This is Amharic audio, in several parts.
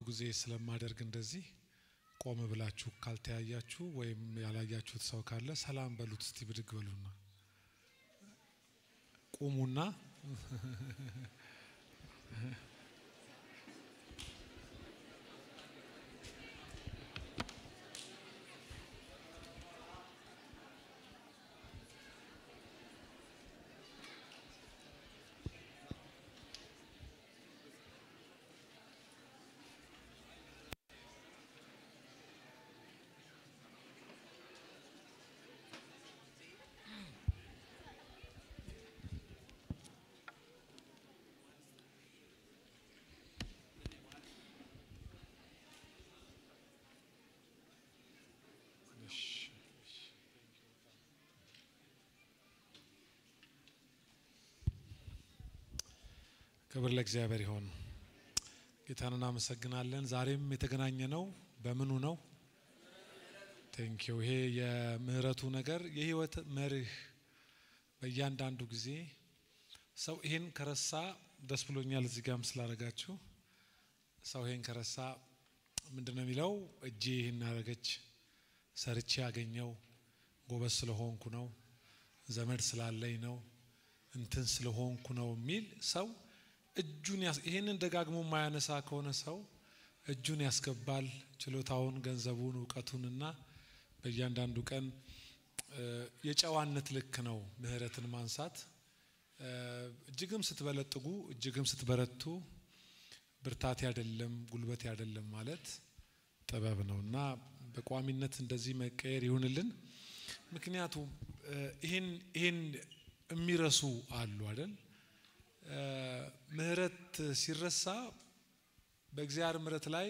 ጊዜ ስለማደርግ እንደዚህ ቆም ብላችሁ ካልተያያችሁ ወይም ያላያችሁት ሰው ካለ ሰላም በሉት እስቲ፣ ብድግ በሉና ቁሙና ክብር ለእግዚአብሔር ይሁን። ጌታን እናመሰግናለን። ዛሬም የተገናኘ ነው በምኑ ነው? Thank you። ይሄ የምህረቱ ነገር የህይወት መርህ በእያንዳንዱ ጊዜ ሰው ይሄን ከረሳ፣ ደስ ብሎኛል እዚህ ጋርም ስላደረጋችሁ። ሰው ይሄን ከረሳ ምንድን ነው የሚለው? እጄ ይህን አደረገች፣ ሰርቼ ያገኘው፣ ጎበዝ ስለሆንኩ ነው፣ ዘመድ ስላለኝ ነው፣ እንትን ስለሆንኩ ነው የሚል ሰው እጁን ይሄንን ደጋግሞ የማያነሳ ከሆነ ሰው እጁን ያስገባል፣ ችሎታውን፣ ገንዘቡን፣ እውቀቱንና በእያንዳንዱ ቀን የጨዋነት ልክ ነው ምህረትን ማንሳት። እጅግም ስትበለጥጉ እጅግም ስትበረቱ ብርታት ያደለም ጉልበት ያደለም ማለት ጥበብ ነው እና በቋሚነት እንደዚህ መቀየር ይሁንልን። ምክንያቱም ይሄን የሚረሱ አሉ አይደል? ምህረት ሲረሳ በእግዚአብሔር ምህረት ላይ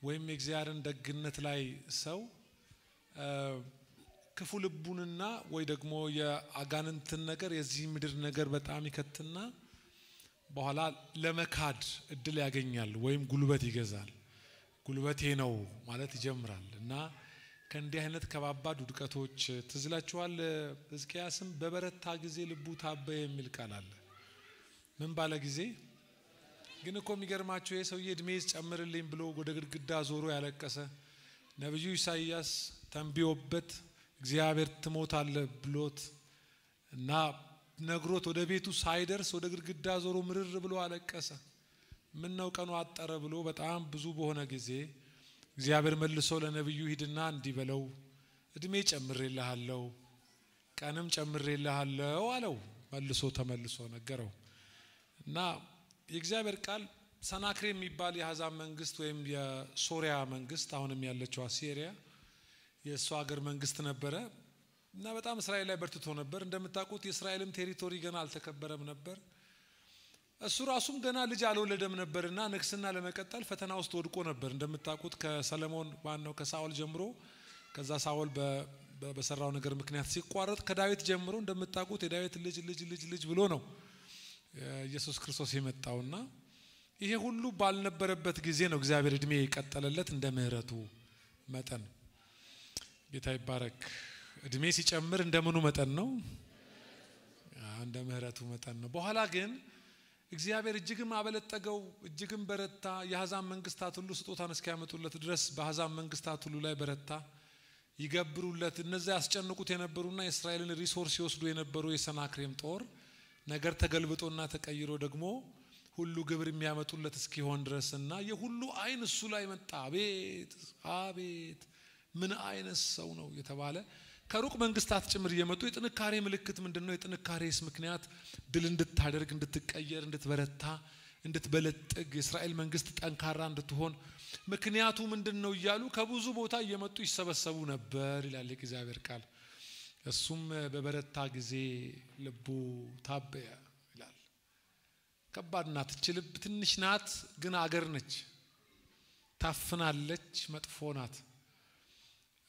ወይም የእግዚአብሔርን ደግነት ላይ ሰው ክፉ ልቡንና ወይ ደግሞ የአጋንንትን ነገር የዚህ ምድር ነገር በጣም ይከትና በኋላ ለመካድ እድል ያገኛል ወይም ጉልበት ይገዛል። ጉልበቴ ነው ማለት ይጀምራል እና ከእንዲህ አይነት ከባባድ ውድቀቶች ትዝ ይላችኋል። ሕዝቅያስም በበረታ ጊዜ ልቡ ታበየ የሚል ቃል አለ። ምን ባለ ጊዜ ግን እኮ የሚገርማቸው ይሄ ሰውዬ እድሜ ጨምርልኝ ብሎ ወደ ግድግዳ ዞሮ ያለቀሰ፣ ነቢዩ ኢሳይያስ ተንብዮበት እግዚአብሔር ትሞታለህ ብሎት እና ነግሮት ወደ ቤቱ ሳይደርስ ወደ ግድግዳ ዞሮ ምርር ብሎ አለቀሰ። ምን ነው ቀኑ አጠረ ብሎ በጣም ብዙ በሆነ ጊዜ እግዚአብሔር መልሶ ለነቢዩ ሂድና እንዲህ በለው፣ እድሜ ጨምሬልሃለሁ፣ ቀንም ጨምሬልሃለሁ አለው። መልሶ ተመልሶ ነገረው። እና የእግዚአብሔር ቃል ሰናክሬም የሚባል የአሕዛብ መንግስት ወይም የሶሪያ መንግስት፣ አሁንም ያለችው አሲሪያ የእሱ ሀገር መንግስት ነበረ እና በጣም እስራኤል ላይ በርትቶ ነበር። እንደምታውቁት የእስራኤልም territory ገና አልተከበረም ነበር። እሱ ራሱም ገና ልጅ አልወለደም ነበርና ንግስና ለመቀጠል ፈተና ውስጥ ወድቆ ነበር። እንደምታውቁት ከሰለሞን ማነው ከሳኦል ጀምሮ፣ ከዛ ሳኦል በሰራው ነገር ምክንያት ሲቋረጥ ከዳዊት ጀምሮ እንደምታውቁት የዳዊት ልጅ ልጅ ልጅ ልጅ ብሎ ነው ኢየሱስ ክርስቶስ የመጣውና ይሄ ሁሉ ባልነበረበት ጊዜ ነው እግዚአብሔር እድሜ የቀጠለለት እንደ ምህረቱ መጠን። ጌታ ይባረክ። እድሜ ሲጨምር እንደምኑ መጠን ነው? እንደ ምህረቱ መጠን ነው። በኋላ ግን እግዚአብሔር እጅግም አበለጠገው፣ እጅግም በረታ። የአሕዛብ መንግስታት ሁሉ ስጦታን እስኪያመጡለት ድረስ በአሕዛብ መንግስታት ሁሉ ላይ በረታ። ይገብሩለት እነዚያ ያስጨንቁት የነበሩና የእስራኤልን resource ይወስዱ የነበሩ የሰናክሬም ጦር ነገር ተገልብጦና ተቀይሮ ደግሞ ሁሉ ግብር የሚያመጡለት እስኪሆን ድረስና የሁሉ ዓይን እሱ ላይ መጣ። አቤት አቤት ምን አይነት ሰው ነው የተባለ ከሩቅ መንግስታት ጭምር እየመጡ የጥንካሬ ምልክት ምንድን ነው? የጥንካሬስ ምክንያት ድል እንድታደርግ፣ እንድትቀየር፣ እንድትበረታ፣ እንድትበለጥግ፣ የእስራኤል መንግስት ጠንካራ እንድትሆን ምክንያቱ ምንድን ነው እያሉ ከብዙ ቦታ እየመጡ ይሰበሰቡ ነበር ይላል የእግዚአብሔር ቃል። እሱም በበረታ ጊዜ ልቡ ታበየ ይላል። ከባድ ናት እች ልብ፣ ትንሽ ናት ግን አገር ነች። ታፍናለች፣ መጥፎ ናት።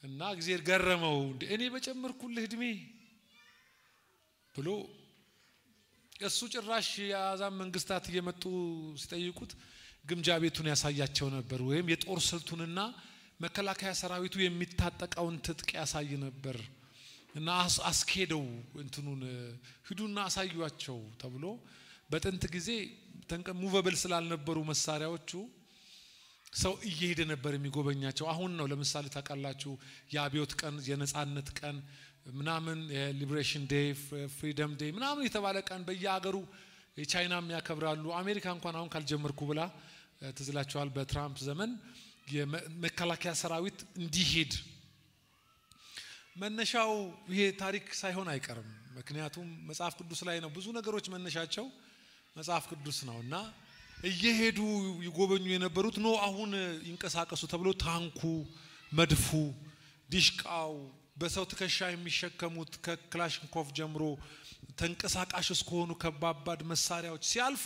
እና እግዚአብሔር ገረመው። እንደ እኔ በጨመርኩልህ እድሜ ብሎ እሱ ጭራሽ የአሕዛብ መንግስታት እየመጡ ሲጠይቁት ግምጃ ቤቱን ያሳያቸው ነበር፣ ወይም የጦር ስልቱንና መከላከያ ሰራዊቱ የሚታጠቀውን ትጥቅ ያሳይ ነበር። እና አስኬደው እንትኑን ሂዱና አሳዩአቸው ተብሎ በጥንት ጊዜ movable ስላልነበሩ መሳሪያዎቹ ሰው እየሄደ ነበር የሚጎበኛቸው። አሁን ነው ለምሳሌ ታውቃላችሁ የአብዮት ቀን፣ የነጻነት ቀን ምናምን፣ የ Liberation Day፣ Freedom Day ምናምን የተባለ ቀን በየሀገሩ የቻይናም ያከብራሉ። አሜሪካ እንኳን አሁን ካልጀመርኩ ብላ፣ ትዝ ይላችኋል፣ በትራምፕ ዘመን የመከላከያ ሰራዊት እንዲሄድ መነሻው ይሄ ታሪክ ሳይሆን አይቀርም። ምክንያቱም መጽሐፍ ቅዱስ ላይ ነው፣ ብዙ ነገሮች መነሻቸው መጽሐፍ ቅዱስ ነው። እና እየሄዱ ይጎበኙ የነበሩት no፣ አሁን ይንቀሳቀሱ ተብሎ ታንኩ፣ መድፉ፣ ዲሽቃው፣ በሰው ትከሻ የሚሸከሙት ከክላሽንኮቭ ጀምሮ ተንቀሳቃሽ እስከሆኑ ከባባድ መሳሪያዎች ሲያልፉ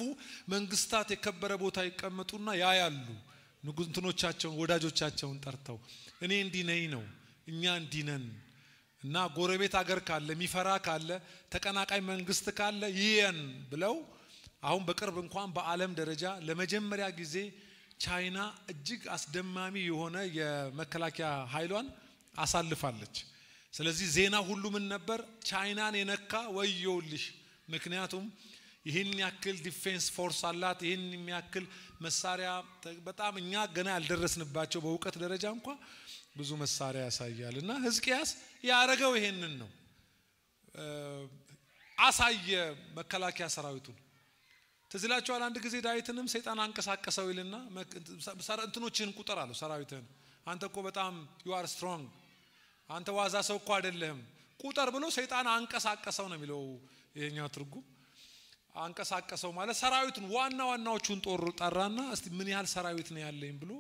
መንግስታት የከበረ ቦታ ይቀመጡና ያያሉ። እንትኖቻቸውን ወዳጆቻቸውን ጠርተው እኔ እንዲህ ነኝ ነው፣ እኛ እንዲህ ነን፣ እና ጎረቤት አገር ካለ፣ የሚፈራ ካለ፣ ተቀናቃኝ መንግስት ካለ ይየን ብለው። አሁን በቅርብ እንኳን በዓለም ደረጃ ለመጀመሪያ ጊዜ ቻይና እጅግ አስደማሚ የሆነ የመከላከያ ኃይሏን አሳልፋለች። ስለዚህ ዜና ሁሉ ምን ነበር? ቻይናን የነካ ወዮልሽ። ምክንያቱም ይህን ያክል defense force አላት፣ ይህን የሚያክል መሳሪያ፣ በጣም እኛ ገና ያልደረስንባቸው በእውቀት ደረጃ እንኳ ብዙ መሳሪያ ያሳያል። እና ሕዝቅያስ ያረገው ይሄንን ነው። አሳየ መከላከያ ሰራዊቱን። ትዝ ይላችኋል። አንድ ጊዜ ዳዊትንም ሰይጣን አንቀሳቀሰው ይልና እንትኖችህን ቁጠር አለው፣ ሰራዊትህን። አንተ እኮ በጣም you are strong፣ አንተ ዋዛ ሰው እኮ አይደለህም፣ ቁጠር ብሎ ሰይጣን አንቀሳቀሰው ነው የሚለው ይሄኛው ትርጉም። አንቀሳቀሰው ማለት ሰራዊቱን ዋና ዋናዎቹን ጦር ጠራና እስቲ ምን ያህል ሰራዊት ነው ያለኝ ብሎ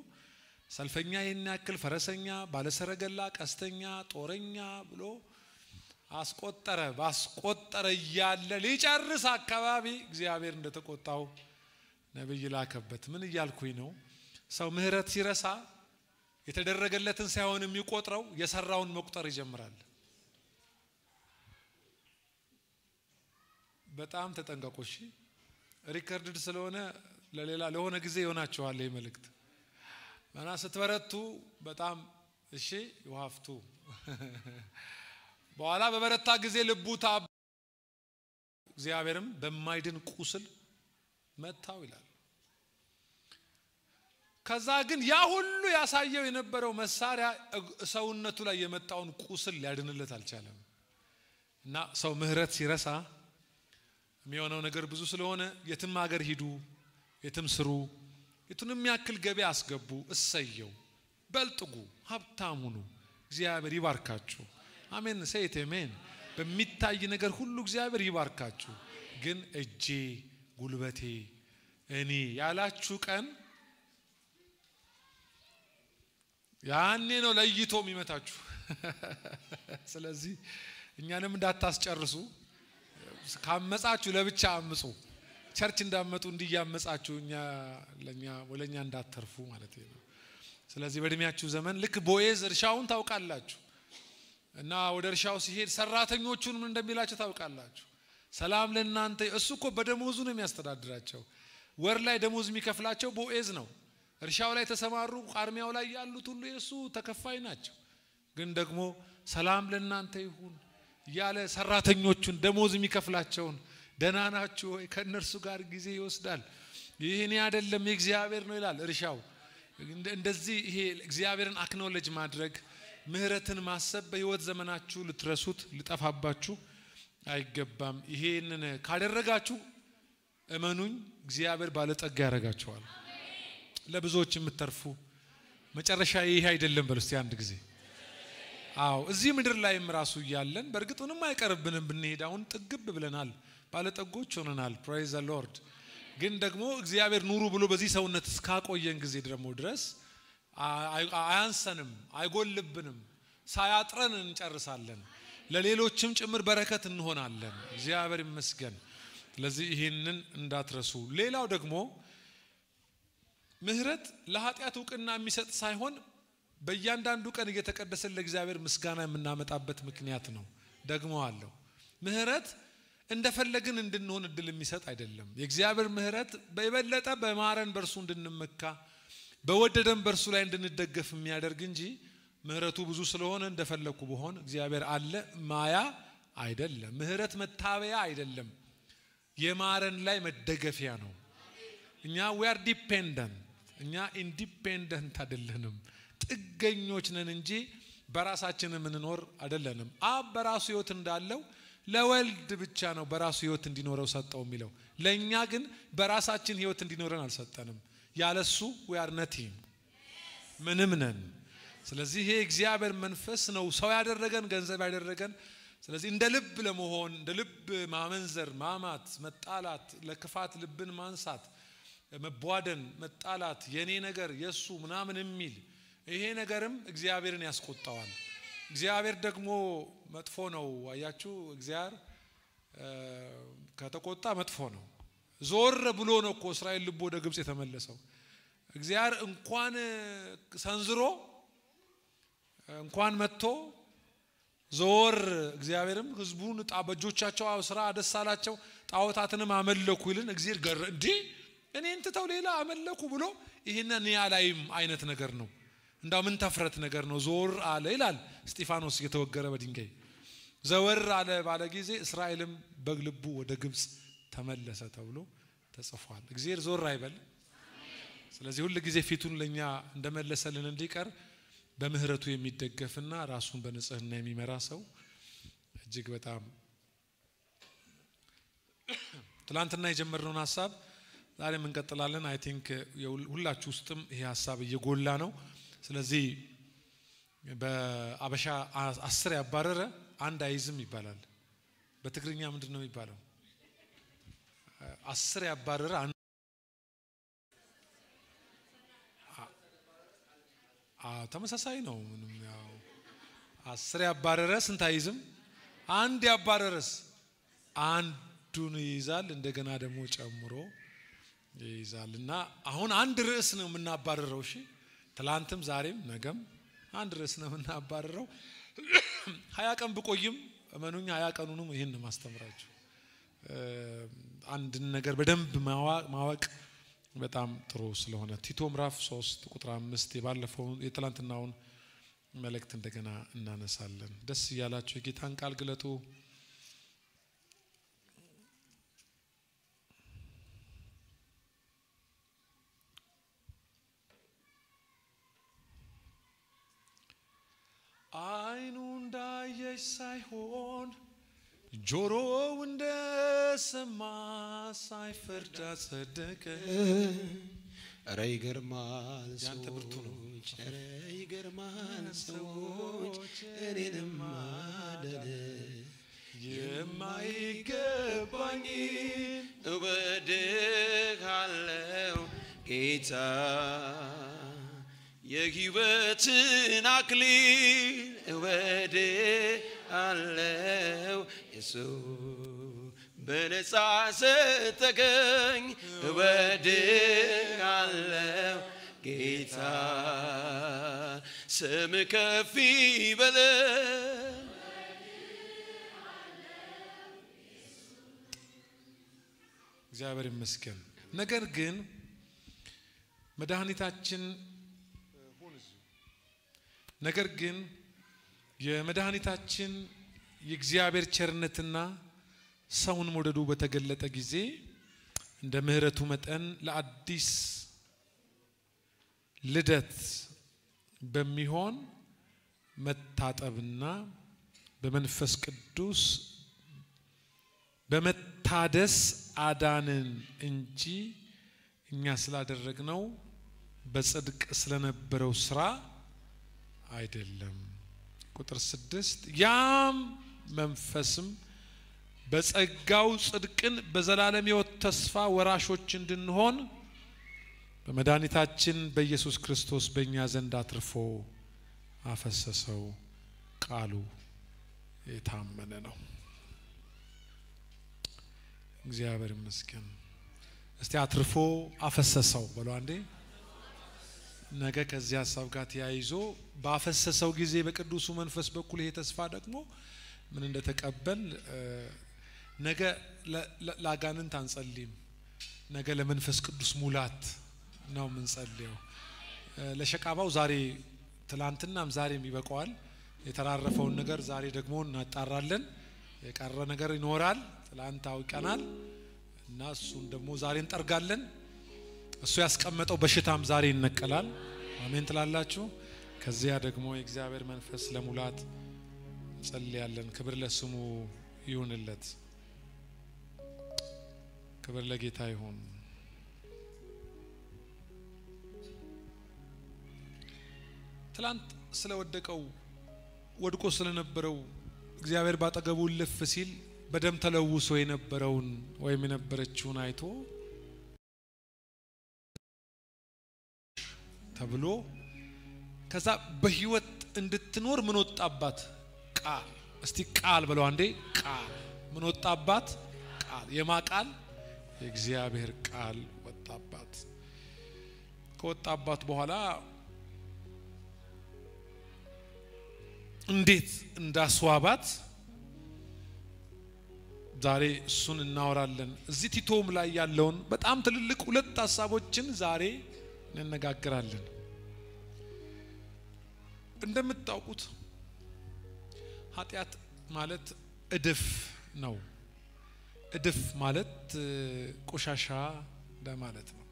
ሰልፈኛ ይህን ያክል፣ ፈረሰኛ፣ ባለሰረገላ፣ ቀስተኛ፣ ጦረኛ ብሎ አስቆጠረ። ባስቆጠረ እያለ ሊጨርስ አካባቢ እግዚአብሔር እንደተቆጣው ነቢይ ላከበት። ምን እያልኩኝ ነው? ሰው ምህረት ሲረሳ የተደረገለትን ሳይሆን የሚቆጥረው የሰራውን መቁጠር ይጀምራል። በጣም ተጠንቀቁ። እሺ፣ recorded ስለሆነ ለሌላ ለሆነ ጊዜ ይሆናችኋል ይህ መልእክት እና ስትበረቱ በጣም እሺ you have to። በኋላ በበረታ ጊዜ ልቡ ታበ፣ እግዚአብሔርም በማይድን ቁስል መታው ይላል። ከዛ ግን ያ ሁሉ ያሳየው የነበረው መሳሪያ ሰውነቱ ላይ የመጣውን ቁስል ሊያድንለት አልቻለም። እና ሰው ምህረት ሲረሳ የሚሆነው ነገር ብዙ ስለሆነ የትም ሀገር ሂዱ፣ የትም ስሩ፣ የቱንም ያክል ገቢ አስገቡ፣ እሰየው፣ በልጥጉ፣ ሀብታም ሁኑ፣ እግዚአብሔር ይባርካችሁ። አሜን፣ say it አሜን። በሚታይ ነገር ሁሉ እግዚአብሔር ይባርካችሁ። ግን እጄ፣ ጉልበቴ፣ እኔ ያላችሁ ቀን ያኔ ነው ለይቶ የሚመታችሁ። ስለዚህ እኛንም እንዳታስጨርሱ። ካመጻችሁ ለብቻ አምፁ። Church እንዳመጡ እንዲያመጻችሁ እኛ ለኛ ወለኛ እንዳትተርፉ ማለት ነው። ስለዚህ በእድሜያችሁ ዘመን ልክ ቦዔዝ እርሻውን ታውቃላችሁ፣ እና ወደ እርሻው ሲሄድ ሰራተኞቹን ምን እንደሚላቸው ታውቃላችሁ። ሰላም ለእናንተ። እሱ እኮ በደሞዙ ነው የሚያስተዳድራቸው። ወር ላይ ደሞዝ የሚከፍላቸው ቦዔዝ ነው። እርሻው ላይ ተሰማሩ፣ ቃርሚያው ላይ ያሉት ሁሉ የእሱ ተከፋይ ናቸው። ግን ደግሞ ሰላም ለእናንተ ይሁን እያለ ሰራተኞቹን፣ ደሞዝ የሚከፍላቸውን፣ ደህና ናችሁ ወይ? ከእነርሱ ጋር ጊዜ ይወስዳል። ይህ እኔ አይደለም የእግዚአብሔር ነው ይላል እርሻው። እንደዚህ ይሄ እግዚአብሔርን acknowledge ማድረግ፣ ምህረትን ማሰብ በህይወት ዘመናችሁ ልትረሱት ልጠፋባችሁ አይገባም። ይሄንን ካደረጋችሁ እመኑኝ እግዚአብሔር ባለጠጋ ያደርጋችኋል። ለብዙዎች የምትተርፉ፣ መጨረሻ ይሄ አይደለም በሉ እስቲ አንድ ጊዜ። አዎ፣ እዚህ ምድር ላይም ራሱ እያለን በእርግጥ ምንም አይቀርብንም ብንሄድ፣ አሁን ጥግብ ብለናል፣ ባለጠጎች ሆነናል። Praise the Lord። ግን ደግሞ እግዚአብሔር ኑሩ ብሎ በዚህ ሰውነት እስካቆየን ጊዜ ደግሞ ድረስ አያንሰንም፣ አይጎልብንም፣ ሳያጥረን እንጨርሳለን። ለሌሎችም ጭምር በረከት እንሆናለን። እግዚአብሔር ይመስገን። ስለዚህ ይህንን እንዳትረሱ። ሌላው ደግሞ ምህረት ለኃጢአት እውቅና የሚሰጥ ሳይሆን በእያንዳንዱ ቀን እየተቀደሰን ለእግዚአብሔር ምስጋና የምናመጣበት ምክንያት ነው። ደግሞ አለው፣ ምህረት እንደፈለግን እንድንሆን እድል የሚሰጥ አይደለም። የእግዚአብሔር ምህረት በየበለጠ በማረን በእርሱ እንድንመካ፣ በወደደን በእርሱ ላይ እንድንደገፍ የሚያደርግ እንጂ ምህረቱ ብዙ ስለሆነ እንደፈለግኩ ብሆን እግዚአብሔር አለ ማያ አይደለም። ምህረት መታበያ አይደለም፣ የማረን ላይ መደገፊያ ነው። እኛ we are dependent። እኛ independent አይደለንም፣ ጥገኞች ነን እንጂ በራሳችን የምንኖር አይደለንም። አብ በራሱ ሕይወት እንዳለው ለወልድ ብቻ ነው በራሱ ሕይወት እንዲኖረው ሰጠው የሚለው። ለእኛ ግን በራሳችን ሕይወት እንዲኖረን አልሰጠንም። ያለሱ we are nothing፣ ምንም ነን። ስለዚህ ይሄ እግዚአብሔር መንፈስ ነው ሰው ያደረገን፣ ገንዘብ ያደረገን። ስለዚህ እንደ ልብ ለመሆን፣ እንደ ልብ ማመንዘር፣ ማማት፣ መጣላት፣ ለክፋት ልብን ማንሳት፣ መቧደን፣ መጣላት፣ የኔ ነገር የሱ ምናምን የሚል ይሄ ነገርም እግዚአብሔርን ያስቆጣዋል። እግዚአብሔር ደግሞ መጥፎ ነው። አያችሁ፣ እግዚአብሔር ከተቆጣ መጥፎ ነው። ዞር ብሎ ነው እኮ እስራኤል ልቦ ወደ ግብጽ የተመለሰው። እግዚአብሔር እንኳን ሰንዝሮ እንኳን መጥቶ ዞር፣ እግዚአብሔርም ህዝቡን በእጆቻቸው ስራ ደስ አላቸው፣ ጣዖታትንም አመለኩ ይልን። እግዚአብሔር ገር እንዲህ እኔን ትተው ሌላ አመለኩ ብሎ ይህንን እኔ አላይም አይነት ነገር ነው። እንዳው ምን ተፍረት ነገር ነው። ዞር አለ ይላል እስጢፋኖስ እየተወገረ በድንጋይ። ዘወር አለ ባለ ጊዜ እስራኤልም በልቡ ወደ ግብጽ ተመለሰ ተብሎ ተጽፏል። እግዚአብሔር ዞር አይበል። ስለዚህ ሁል ጊዜ ፊቱን ለኛ እንደመለሰልን እንዲቀር በምህረቱ የሚደገፍና ራሱን በንጽህና የሚመራ ሰው እጅግ በጣም። ትላንትና የጀመርነውን ሀሳብ ዛሬም እንቀጥላለን። I think ሁላችሁ ውስጥም ይሄ ሀሳብ እየጎላ ነው። ስለዚህ በአበሻ 10 ያባረረ አንድ አይዝም ይባላል። በትግርኛ ምንድን ነው የሚባለው? 10 ያባረረ አንድ፣ ተመሳሳይ ነው። ምንም ያው 10 ያባረረ ስንት አይዝም? አንድ ያባረረስ አንዱን ይይዛል። እንደገና ደግሞ ጨምሮ ይይዛል። እና አሁን አንድ ርዕስ ነው የምናባረረው። እሺ፣ ትላንትም ዛሬም ነገም አንድ ርዕስ ነው የምናባረረው። 20 ቀን ብቆይም እመኑኝ 20 ቀኑንም ይህን ነው ማስተምራችሁ። አንድን ነገር በደንብ ማወቅ በጣም ጥሩ ስለሆነ ቲቶ ምዕራፍ 3 ቁጥር 5 የባለፈው የትላንትናውን መልእክት እንደገና እናነሳለን። ደስ እያላችሁ የጌታን ቃል ግለጡ። አይኑ እንዳየች ሳይሆን ጆሮው እንደሰማ ሳይፈርድ አጸደቀ። ኧረ ይገርማል ያንተ ብርቱ ነው። ሰዎች፣ ኧረ ይገርማል ሰዎች፣ እኔንም አዳነ። የማይገባኝ እወድሃለሁ ጌታ፣ የሕይወትን አክሊል እወድሃለሁ ኢየሱስ፣ በነፃ ሰጠኸኝ። እወድሃለሁ ጌታ፣ ስም ከፍ ይበል። እግዚአብሔር ይመስገን። ነገር ግን መድኃኒታችን ነገር ግን የመድኃኒታችን የእግዚአብሔር ቸርነትና ሰውን መውደዱ በተገለጠ ጊዜ እንደ ምሕረቱ መጠን ለአዲስ ልደት በሚሆን መታጠብና በመንፈስ ቅዱስ በመታደስ አዳንን እንጂ እኛ ስላደረግነው በጽድቅ ስለነበረው ስራ አይደለም። ቁጥር 6፣ ያም መንፈስም በጸጋው ጽድቅን በዘላለም ሕይወት ተስፋ ወራሾች እንድንሆን በመድኃኒታችን በኢየሱስ ክርስቶስ በእኛ ዘንድ አትርፎ አፈሰሰው። ቃሉ የታመነ ነው። እግዚአብሔር ይመስገን። እስቲ አትርፎ አፈሰሰው በሉ አንዴ። ነገ ከዚህ ሀሳብ ጋር ተያይዞ ባፈሰሰው ጊዜ በቅዱሱ መንፈስ በኩል ይሄ ተስፋ ደግሞ ምን እንደተቀበል ነገ ለአጋንንት አንጸልይም። ነገ ለመንፈስ ቅዱስ ሙላት ነው የምንጸልየው። ለሸቃባው ዛሬ ትላንትናም ዛሬም ይበቃዋል። የተራረፈውን ነገር ዛሬ ደግሞ እናጣራለን። የቀረ ነገር ይኖራል። ትላንት አውቀናል እና እሱን ደግሞ ዛሬ እንጠርጋለን። እሱ ያስቀመጠው በሽታም ዛሬ ይነቀላል። አሜን ትላላችሁ። ከዚያ ደግሞ የእግዚአብሔር መንፈስ ለሙላት እንጸልያለን። ክብር ለስሙ ይሁንለት። ክብር ለጌታ ይሁን። ትላንት ስለወደቀው ወድቆ ስለነበረው እግዚአብሔር ባጠገቡ ልፍ ሲል በደም ተለውሶ የነበረውን ወይም የነበረችውን አይቶ ተብሎ ከዛ በህይወት እንድትኖር ምን ወጣባት? ቃል። እስቲ ቃል በለው አንዴ። ቃል ምን ወጣባት? ቃል። የማ ቃል? የእግዚአብሔር ቃል ወጣባት። ከወጣባት በኋላ እንዴት እንዳስዋባት ዛሬ እሱን እናወራለን። እዚህ ቲቶም ላይ ያለውን በጣም ትልልቅ ሁለት ሀሳቦችን ዛሬ እንነጋገራለን። እንደምታውቁት ኃጢአት ማለት እድፍ ነው። እድፍ ማለት ቆሻሻ እንደማለት ነው።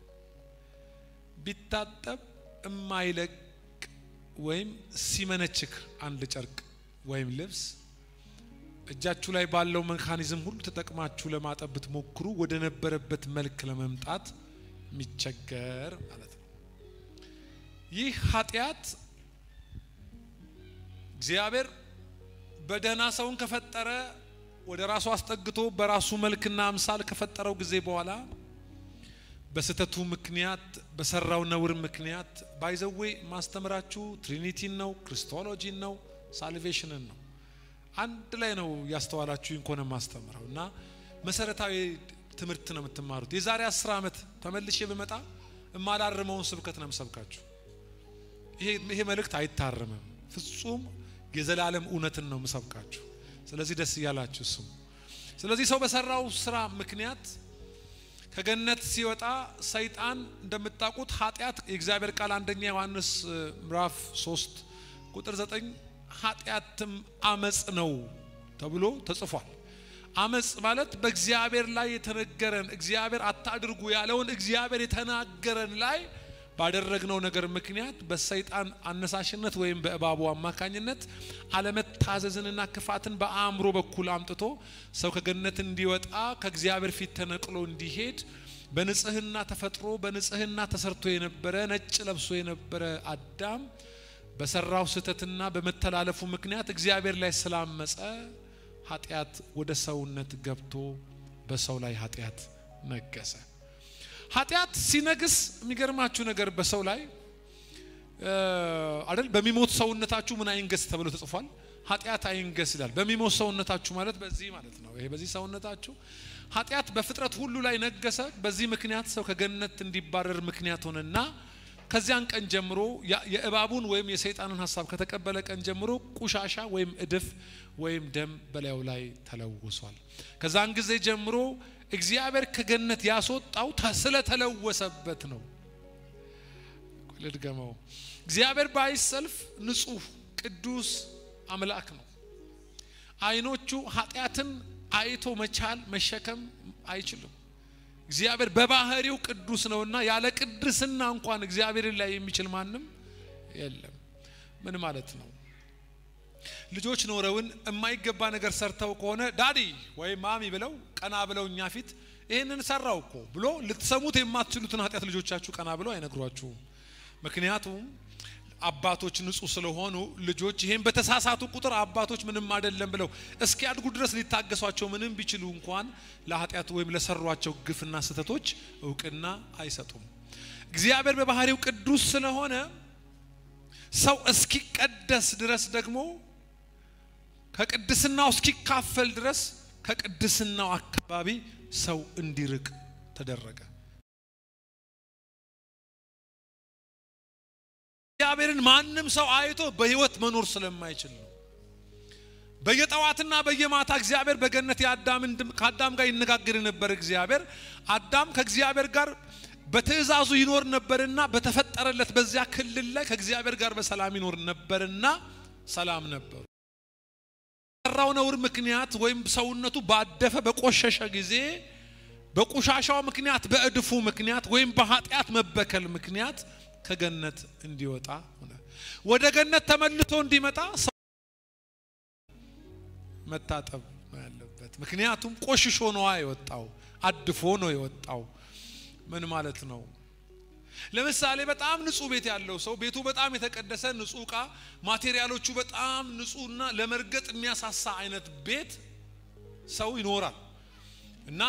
ቢታጠብ እማይለቅ ወይም ሲመነችክ አንድ ጨርቅ ወይም ልብስ እጃችሁ ላይ ባለው mechanism ሁሉ ተጠቅማችሁ ለማጠብ ብትሞክሩ ወደ ነበረበት መልክ ለመምጣት የሚቸገር ማለት ነው። ይህ ኃጢአት እግዚአብሔር በደህና ሰውን ከፈጠረ ወደ ራሱ አስጠግቶ በራሱ መልክና አምሳል ከፈጠረው ጊዜ በኋላ በስተቱ ምክንያት በሰራው ነውር ምክንያት by the way ማስተምራችሁ Trinity ን ነው፣ Christology ን ነው፣ salvation ን ነው። አንድ ላይ ነው ያስተዋላችሁ እንኳን ማስተምረው እና መሰረታዊ ትምህርት ነው የምትማሩት። የዛሬ 10 ዓመት ተመልሼ በመጣ እማላርመውን ስብከት ነው የምሰብካችሁ። ይሄ መልእክት አይታረምም። ፍጹም የዘላለም እውነትን ነው የምሰብካችሁ። ስለዚህ ደስ እያላችሁ ስሙ። ስለዚህ ሰው በሰራው ስራ ምክንያት ከገነት ሲወጣ ሰይጣን እንደምታውቁት ኃጢአት የእግዚአብሔር ቃል አንደኛ ዮሐንስ ምዕራፍ 3 ቁጥር 9 ኃጢአትም አመጽ ነው ተብሎ ተጽፏል። አመጽ ማለት በእግዚአብሔር ላይ የተነገረን እግዚአብሔር አታድርጉ ያለውን እግዚአብሔር የተናገረን ላይ ባደረግነው ነገር ምክንያት በሰይጣን አነሳሽነት ወይም በእባቡ አማካኝነት አለመታዘዝንና ክፋትን በአእምሮ በኩል አምጥቶ ሰው ከገነት እንዲወጣ ከእግዚአብሔር ፊት ተነቅሎ እንዲሄድ በንጽህና ተፈጥሮ በንጽህና ተሰርቶ የነበረ ነጭ ለብሶ የነበረ አዳም በሰራው ስህተትና በመተላለፉ ምክንያት እግዚአብሔር ላይ ስላመጸ ኃጢአት ወደ ሰውነት ገብቶ በሰው ላይ ኃጢአት ነገሰ። ኃጢአት ሲነግስ የሚገርማችሁ ነገር በሰው ላይ አይደል በሚሞት ሰውነታችሁ ምን አይንገስ ተብሎ ተጽፏል። ኃጢአት አይንገስ ይላል። በሚሞት ሰውነታችሁ ማለት በዚህ ማለት ነው። ይሄ በዚህ ሰውነታችሁ ኃጢአት በፍጥረት ሁሉ ላይ ነገሰ። በዚህ ምክንያት ሰው ከገነት እንዲባረር ምክንያት ሆነና ከዚያን ቀን ጀምሮ የእባቡን ወይም የሰይጣንን ሐሳብ ከተቀበለ ቀን ጀምሮ ቆሻሻ ወይም እድፍ ወይም ደም በላዩ ላይ ተለውሷል። ከዛን ጊዜ ጀምሮ እግዚአብሔር ከገነት ያስወጣው ስለተለወሰበት ነው። ልድገመው። እግዚአብሔር ባይሰልፍ ንጹህ ቅዱስ አምላክ ነው። አይኖቹ ኃጢአትን አይቶ መቻል መሸከም አይችልም። እግዚአብሔር በባህሪው ቅዱስ ነውና ያለ ቅድስና እንኳን እግዚአብሔርን ላይ የሚችል ማንም የለም። ምን ማለት ነው? ልጆች ኖረውን የማይገባ ነገር ሰርተው ከሆነ daddy ወይ mommy ብለው ቀና ብለው እኛ ፊት ይሄንን ሰራው እኮ ብሎ ልትሰሙት የማትችሉትን ኃጢአት ልጆቻችሁ ቀና ብለው አይነግሯችሁም። ምክንያቱም አባቶች ንጹህ ስለሆኑ ልጆች ይሄን በተሳሳቱ ቁጥር አባቶች ምንም አይደለም ብለው እስኪያድጉ ድረስ ሊታገሷቸው ምንም ቢችሉ እንኳን ለኃጢአት ወይም ለሰሯቸው ግፍና ስህተቶች እውቅና አይሰጡም። እግዚአብሔር በባህሪው ቅዱስ ስለሆነ ሰው እስኪቀደስ ድረስ ደግሞ ከቅድስናው እስኪካፈል ድረስ ከቅድስናው አካባቢ ሰው እንዲርቅ ተደረገ። እግዚአብሔርን ማንም ሰው አይቶ በህይወት መኖር ስለማይችል ነው። በየጠዋትና በየማታ እግዚአብሔር በገነት ከአዳም ጋር ይነጋገር ነበር። እግዚአብሔር አዳም ከእግዚአብሔር ጋር በትእዛዙ ይኖር ነበርና በተፈጠረለት በዚያ ክልል ላይ ከእግዚአብሔር ጋር በሰላም ይኖር ነበርና ሰላም ነበሩ። ሰራው ነውር ምክንያት ወይም ሰውነቱ ባደፈ በቆሸሸ ጊዜ በቆሻሻው ምክንያት፣ በእድፉ ምክንያት ወይም በኃጢአት መበከል ምክንያት ከገነት እንዲወጣ ሆነ። ወደ ገነት ተመልሶ እንዲመጣ ሰው መታጠብ ነው ያለበት። ምክንያቱም ቆሽሾ ነው የወጣው፣ አድፎ ነው የወጣው። ምን ማለት ነው? ለምሳሌ በጣም ንጹህ ቤት ያለው ሰው፣ ቤቱ በጣም የተቀደሰ፣ ንጹህ እቃ፣ material ኦቹ በጣም ንጹህና ለመርገጥ የሚያሳሳ አይነት ቤት ሰው ይኖራል። እና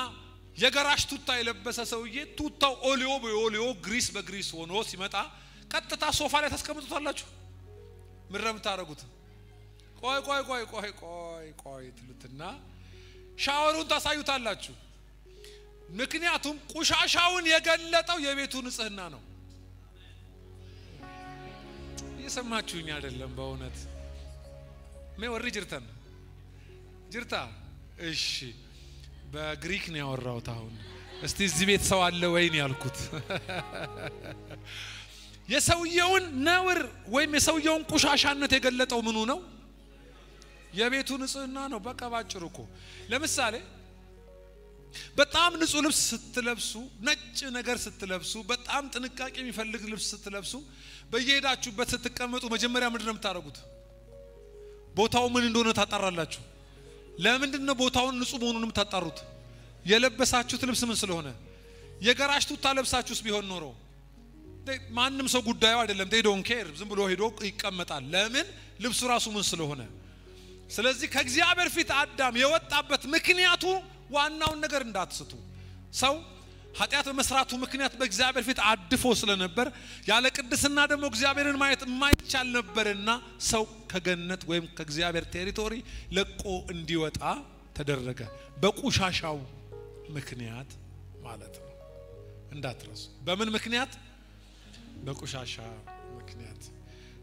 የገራሽ ቱታ የለበሰ ሰውዬ ቱታው ኦሊዮ በኦሊዮ፣ ግሪስ በግሪስ ሆኖ ሲመጣ ቀጥታ ሶፋ ላይ ታስቀምጡታላችሁ? ምን ነው የምታደርጉት? ቆይ ቆይ ቆይ ቆይ ቆይ ቆይ ትሉትና ሻወሩን ታሳዩታላችሁ። ምክንያቱም ቆሻሻውን የገለጠው የቤቱ ንጽህና ነው። እየሰማችሁኝ አይደለም? በእውነት mee warri jirtan jirta? እሺ፣ በግሪክ ነው ያወራሁት። አሁን እስቲ እዚህ ቤት ሰው አለ ወይ ነው ያልኩት። የሰውየውን ነውር ወይም የሰውየውን ቆሻሻነት የገለጠው ምኑ ነው? የቤቱ ንጽህና ነው። በቃ ባጭሩ እኮ ለምሳሌ በጣም ንጹህ ልብስ ስትለብሱ፣ ነጭ ነገር ስትለብሱ፣ በጣም ጥንቃቄ የሚፈልግ ልብስ ስትለብሱ፣ በየሄዳችሁበት ስትቀመጡ መጀመሪያ ምንድን ነው የምታደርጉት? ቦታው ምን እንደሆነ ታጣራላችሁ። ለምንድን ነው ቦታውን ንጹህ መሆኑን የምታጣሩት? የለበሳችሁት ልብስ ምን ስለሆነ። የገራሽ ቱታ ለብሳችሁስ ቢሆን ኖሮ ማንም ሰው ጉዳዩ አይደለም። They don't care፣ ዝም ብሎ ሄዶ ይቀመጣል። ለምን? ልብሱ ራሱ ምን ስለሆነ። ስለዚህ ከእግዚአብሔር ፊት አዳም የወጣበት ምክንያቱ፣ ዋናውን ነገር እንዳትስቱ፣ ሰው ኃጢአት በመስራቱ ምክንያት በእግዚአብሔር ፊት አድፎ ስለነበር፣ ያለ ቅድስና ደግሞ እግዚአብሔርን ማየት የማይቻል ነበርና ሰው ከገነት ወይም ከእግዚአብሔር territory ለቆ እንዲወጣ ተደረገ። በቆሻሻው ምክንያት ማለት ነው። እንዳትረሱ። በምን ምክንያት? በቆሻሻ ምክንያት።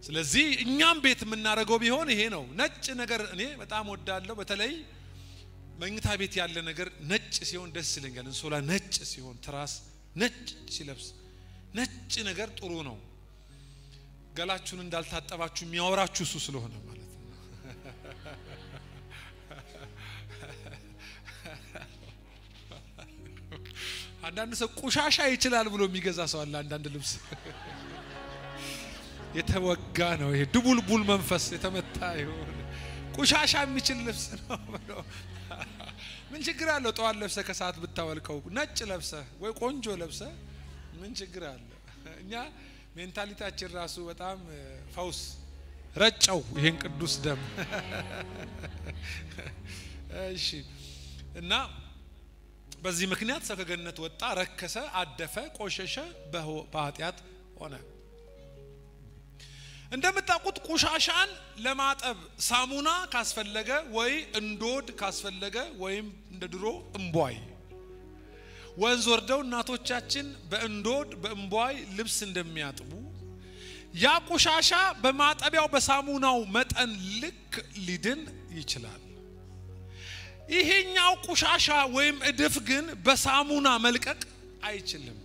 ስለዚህ እኛም ቤት የምናደርገው ቢሆን ይሄ ነው። ነጭ ነገር እኔ በጣም ወዳለሁ። በተለይ መኝታ ቤት ያለ ነገር ነጭ ሲሆን ደስ ይለኛል። እንሶላ ነጭ ሲሆን፣ ትራስ ነጭ ሲለብስ፣ ነጭ ነገር ጥሩ ነው። ገላችሁን እንዳልታጠባችሁ የሚያወራችሁ እሱ ስለሆነ ማለት ነው። አንዳንድ ሰው ቆሻሻ ይችላል ብሎ የሚገዛ ሰው አለ። አንዳንድ ልብስ የተወጋ ነው። ይሄ ድቡልቡል መንፈስ የተመታ ይሁን፣ ቆሻሻ የሚችል ልብስ ነው ብሎ ምን ችግር አለው? ጠዋት ለብሰህ ከሰዓት ብታወልቀው፣ ነጭ ለብሰህ ወይ ቆንጆ ለብሰህ ምን ችግር አለ? እኛ mentality ያችን ራሱ በጣም ፈውስ ረጨው ይሄን ቅዱስ ደም። እሺ፣ እና በዚህ ምክንያት ሰው ከገነት ወጣ፣ ረከሰ፣ አደፈ፣ ቆሸሸ፣ በኃጢአት ሆነ። እንደምታውቁት ቆሻሻን ለማጠብ ሳሙና ካስፈለገ ወይ እንዶድ ካስፈለገ ወይም እንደ ድሮ እምቧይ፣ ወንዝ ወርደው እናቶቻችን በእንዶድ በእምቧይ ልብስ እንደሚያጥቡ፣ ያ ቆሻሻ በማጠቢያው በሳሙናው መጠን ልክ ሊድን ይችላል። ይሄኛው ቆሻሻ ወይም እድፍ ግን በሳሙና መልቀቅ አይችልም።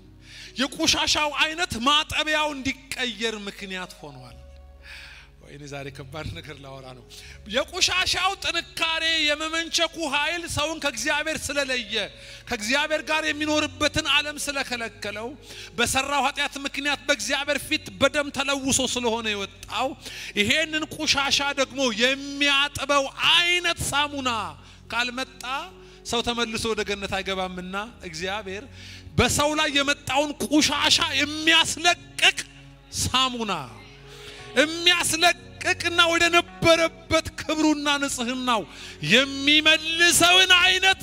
የቆሻሻው አይነት ማጠቢያው እንዲቀየር ምክንያት ሆኗል። ወይኔ፣ ዛሬ ከባድ ነገር ላወራ ነው። የቆሻሻው ጥንካሬ፣ የመመንቸኩ ኃይል ሰውን ከእግዚአብሔር ስለለየ፣ ከእግዚአብሔር ጋር የሚኖርበትን ዓለም ስለከለከለው፣ በሰራው ኃጢአት ምክንያት በእግዚአብሔር ፊት በደም ተለውሶ ስለሆነ የወጣው፣ ይሄንን ቆሻሻ ደግሞ የሚያጥበው አይነት ሳሙና ካልመጣ ሰው ተመልሶ ወደ ገነት አይገባምና እግዚአብሔር በሰው ላይ የመጣውን ቆሻሻ የሚያስለቅቅ ሳሙና፣ የሚያስለቅቅና ወደ ነበረበት ክብሩና ንጽህናው የሚመልሰውን አይነት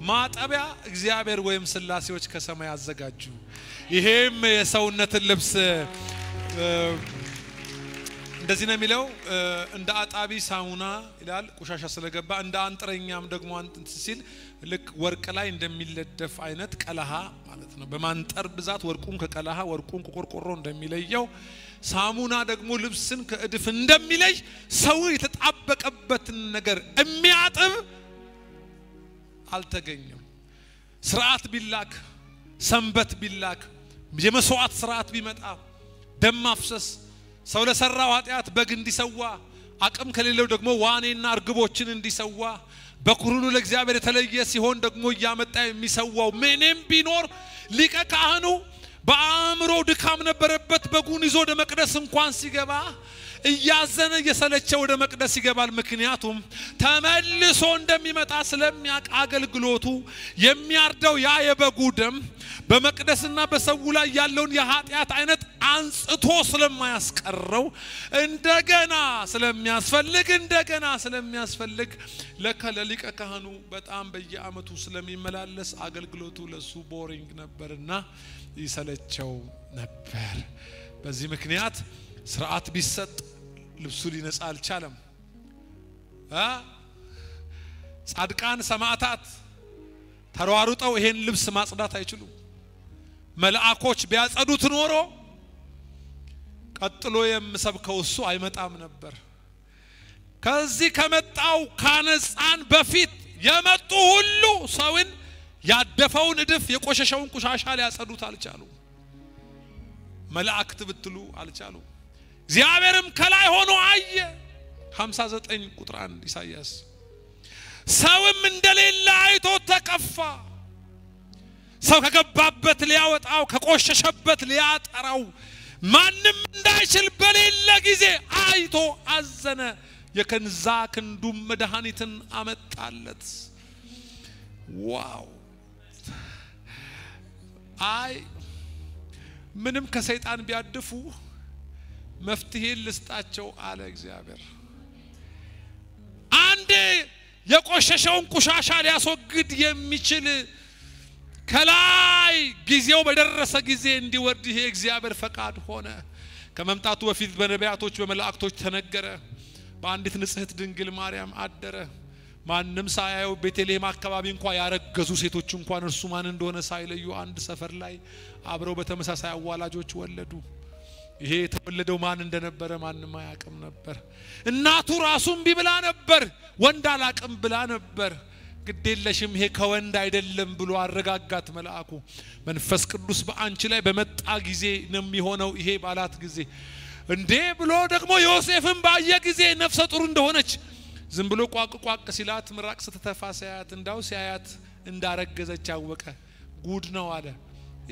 ማጠቢያ እግዚአብሔር ወይም ስላሴዎች ከሰማይ አዘጋጁ። ይሄም የሰውነትን ልብስ እንደዚህ ነው የሚለው፣ እንደ አጣቢ ሳሙና ይላል ቆሻሻ ስለገባ፣ እንደ አንጥረኛም ደግሞ እንትን ሲል ልክ ወርቅ ላይ እንደሚለደፍ አይነት ቀለሃ ማለት ነው። በማንጠር ብዛት ወርቁን ከቀለሃ፣ ወርቁን ከቆርቆሮ እንደሚለየው፣ ሳሙና ደግሞ ልብስን ከእድፍ እንደሚለይ፣ ሰው የተጣበቀበትን ነገር የሚያጥብ አልተገኘም። ስርዓት ቢላክ፣ ሰንበት ቢላክ፣ የመስዋዕት ስርዓት ቢመጣ፣ ደም ማፍሰስ፣ ሰው ለሰራው ኃጢአት በግ እንዲሰዋ፣ አቅም ከሌለው ደግሞ ዋኔና እርግቦችን እንዲሰዋ፣ በኩር ሁሉ ለእግዚአብሔር የተለየ ሲሆን ደግሞ እያመጣ የሚሰዋው ምንም ቢኖር ሊቀ ካህኑ በአእምሮ ድካም ነበረበት። በጉን ይዞ ወደ መቅደስ እንኳን ሲገባ እያዘነ እየሰለቸ ወደ መቅደስ ይገባል። ምክንያቱም ተመልሶ እንደሚመጣ ስለሚያውቅ አገልግሎቱ የሚያርደው ያ የበጉ ደም በመቅደስና በሰው ላይ ያለውን የኃጢአት አይነት አንጽቶ ስለማያስቀረው እንደገና ስለሚያስፈልግ ለካ ለሊቀ ካህኑ በጣም በየዓመቱ ስለሚመላለስ አገልግሎቱ ለሱ boring ነበርና ይሰለቸው ነበር። በዚህ ምክንያት ስርዓት ቢሰጥ ልብሱ ሊነጻ አልቻለም። ጻድቃን ሰማዕታት ተሯሩጠው ይሄን ልብስ ማጽዳት አይችሉም። መልአኮች ቢያጸዱት ኖሮ ቀጥሎ የምሰብከው እሱ አይመጣም ነበር። ከዚህ ከመጣው ካነጻን በፊት የመጡ ሁሉ ሰውን ያደፈውን እድፍ፣ የቆሸሸውን ቆሻሻ ሊያጸዱት አልቻሉም። መላእክት ብትሉ አልቻሉም። እግዚአብሔርም ከላይ ሆኖ አየ። 59 ቁጥር 1 ኢሳይያስ። ሰውም እንደሌለ አይቶ ተከፋ። ሰው ከገባበት ሊያወጣው፣ ከቆሸሸበት ሊያጠራው ማንም እንዳይችል በሌለ ጊዜ አይቶ አዘነ። የገዛ ክንዱም መድኃኒትን አመጣለት። Wow! አይ፣ ምንም ከሰይጣን ቢያድፉ መፍትሄ ልስጣቸው አለ እግዚአብሔር። አንድ የቆሸሸውን ቆሻሻ ሊያስወግድ የሚችል ከላይ ጊዜው በደረሰ ጊዜ እንዲወርድ ይሄ እግዚአብሔር ፈቃድ ሆነ። ከመምጣቱ በፊት በነቢያቶች በመላእክቶች ተነገረ። በአንዲት ንጽሕት ድንግል ማርያም አደረ። ማንም ሳያየው ቤተልሔም አካባቢ እንኳ ያረገዙ ሴቶች እንኳን እርሱ ማን እንደሆነ ሳይለዩ አንድ ሰፈር ላይ አብረው በተመሳሳይ አዋላጆች ወለዱ። ይሄ የተወለደው ማን እንደነበረ ማንም አያውቅም ነበር። እናቱ ራሱ እምቢ ብላ ነበር። ወንድ አላቅም ብላ ነበር። ግዴለሽም፣ ይሄ ከወንድ አይደለም ብሎ አረጋጋት መልአኩ። መንፈስ ቅዱስ በአንቺ ላይ በመጣ ጊዜ ነው የሚሆነው ይሄ ባላት ጊዜ፣ እንዴ ብሎ ደግሞ ዮሴፍን ባየ ጊዜ ነፍሰ ጡር እንደሆነች፣ ዝም ብሎ ቋቅ ቋቅ ሲላት፣ ምራቅ ስትተፋ ሲያያት፣ እንዳው ሲያያት እንዳረገዘች አወቀ። ጉድ ነው አለ።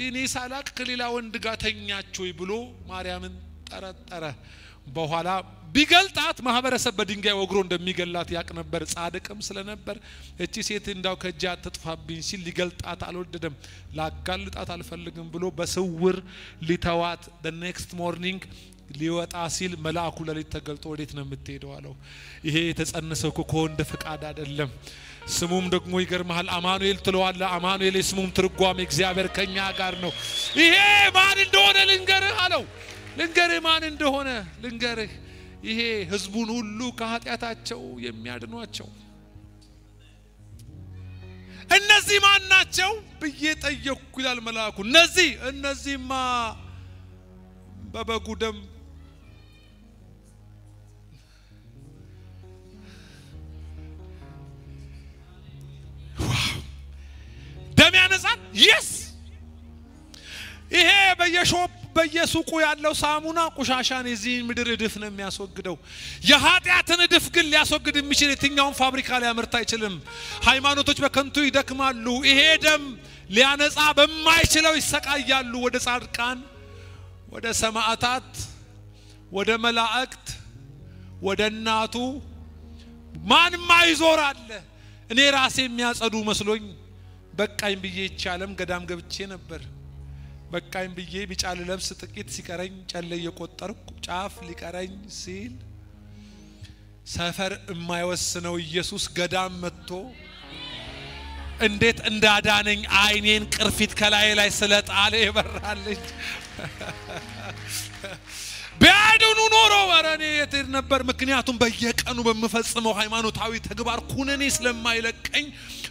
እኔ ሳላቅ ከሌላ ወንድ ጋር ተኛች ወይ ብሎ ማርያምን ጠረጠረ። በኋላ ቢገልጣት ማህበረሰብ በድንጋይ ወግሮ እንደሚገላት ያቅ ነበር። ጻድቅም ስለነበር እቺ ሴት እንዳው ከእጄ አትጥፋብኝ ሲል ሊገልጣት አልወደደም። ላጋልጣት አልፈልግም ብሎ በስውር ሊተዋት the next morning ሊወጣ ሲል መልአኩ ለሊት ተገልጦ ወዴት ነው የምትሄደው አለው። ይሄ የተጸነሰው እኮ ከወንድ ፍቃድ አይደለም። ስሙም ደግሞ ይገርመሃል፣ አማኑኤል ትለዋለህ። አማኑኤል የስሙም ትርጓሜ እግዚአብሔር ከኛ ጋር ነው። ይሄ ማን እንደሆነ ልንገርህ አለው። ልንገርህ፣ ማን እንደሆነ ልንገርህ። ይሄ ህዝቡን ሁሉ ከኃጢአታቸው የሚያድኗቸው። እነዚህ ማን ናቸው ብዬ ጠየቅኩ ይላል መልአኩ። እነዚህማ በበጉ ደም። ደም ያነጻል። Yes፣ ይሄ በየ shop በየሱቁ ያለው ሳሙና ቆሻሻን፣ የዚህን ምድር እድፍ ነው የሚያስወግደው። የኃጢአትን እድፍ ግን ሊያስወግድ የሚችል የትኛውን ፋብሪካ ሊያመርት አይችልም። ሃይማኖቶች በከንቱ ይደክማሉ። ይሄ ደም ሊያነጻ በማይችለው ይሰቃያሉ። ወደ ጻድቃን፣ ወደ ሰማዕታት፣ ወደ መላእክት፣ ወደ እናቱ ማን ማይዞር አለ? እኔ ራሴ የሚያጸዱ መስሎኝ በቃኝ ብዬ ይቻለም ገዳም ገብቼ ነበር። በቃኝ ብዬ ቢጫ ልለብስ ጥቂት ሲቀረኝ፣ ጨሌ እየቆጠርኩ ጫፍ ሊቀረኝ ሲል፣ ሰፈር የማይወስነው ኢየሱስ ገዳም መጥቶ እንዴት እንዳዳነኝ፣ ዓይኔን ቅርፊት ከላይ ላይ ስለጣለ ይበራልኝ። ቢያድኑ ኖሮ ኧረ እኔ የት ሄድ ነበር? ምክንያቱም በየቀኑ በምፈጽመው ሃይማኖታዊ ተግባር ኩነኔ ስለማይለቀኝ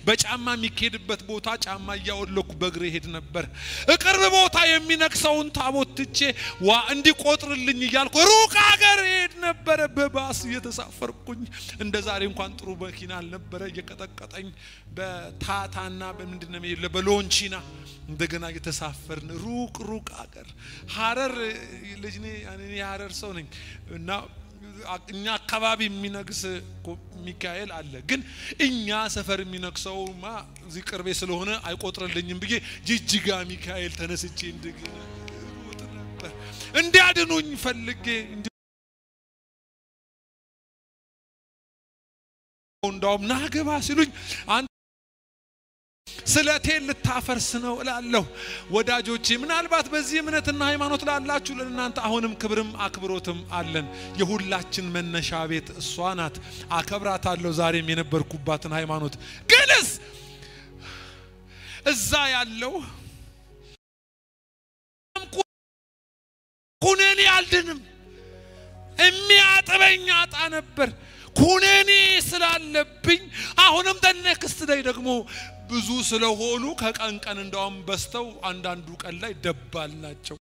በጫማ የሚኬድበት ቦታ ጫማ እያወለኩ በእግሬ ሄድ ነበር። እቅርብ ቦታ የሚነክሰውን ታቦት ትቼ ዋ እንዲቆጥርልኝ እያልኩ ሩቅ ሀገር ሄድ ነበረ። በባስ እየተሳፈርኩኝ፣ እንደ ዛሬ እንኳን ጥሩ መኪና አልነበረ። እየቀጠቀጠኝ በታታና በምንድን ነው የሚለው በሎንቺና እንደገና እየተሳፈርን ሩቅ ሩቅ አገር፣ ሀረር ልጅ፣ እኔ የሀረር ሰው ነኝ እና እኛ አካባቢ የሚነግስ ሚካኤል አለ፣ ግን እኛ ሰፈር የሚነግሰውማ እዚህ ቅርቤ ስለሆነ አይቆጥርልኝም ብዬ ጅጅጋ ሚካኤል ተነስቼ እንደገና ሮጥ ነበር እንዲያድኑኝ ፈልጌ። እንዳውም ናግባ ሲሉኝ አንተ ስለቴን ልታፈርስ ነው እላለሁ። ወዳጆቼ ምናልባት በዚህ እምነትና ሃይማኖት ላላችሁ ለእናንተ አሁንም ክብርም አክብሮትም አለን። የሁላችን መነሻ ቤት እሷ ናት። አከብራታለሁ ዛሬም የነበርኩባትን ሃይማኖት። ግንስ እዛ ያለው ኩነኔ አልድንም፣ የሚያጥበኝ አጣ ነበር። ኩነኔ ስላለብኝ አሁንም the next day ደግሞ ብዙ ስለሆኑ ከቀን ቀን እንዳውም በስተው አንዳንዱ ቀን ላይ ደባል ናቸው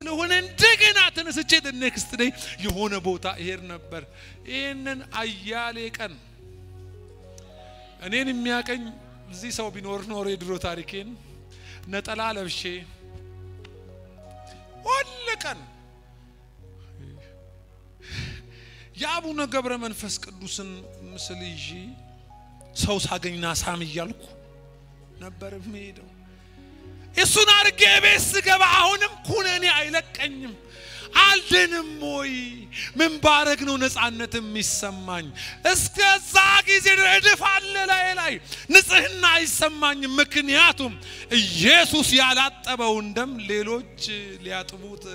ስለሆነ እንደገና ተነስቼ the next day የሆነ ቦታ እሄድ ነበር። ይህንን አያሌ ቀን እኔን የሚያቀኝ እዚህ ሰው ቢኖር ኖሮ የድሮ ታሪኬን ነጠላ ለብሼ ሁል ቀን የአቡነ ገብረ መንፈስ ቅዱስን ምስል ይዤ ሰው ሳገኝና ሳም እያልኩ ነበር የምሄደው። እሱን አድርጌ ቤት ስገባ አሁንም ኩነኔ አይለቀኝም። አልድንም ወይ? ምን ባረግ ነው ነፃነት የሚሰማኝ? እስከዛ ጊዜ እድፍ አለ ላይ ላይ ንጽህና አይሰማኝም። ምክንያቱም ኢየሱስ ያላጠበውን ደም ሌሎች ሊያጥቡት።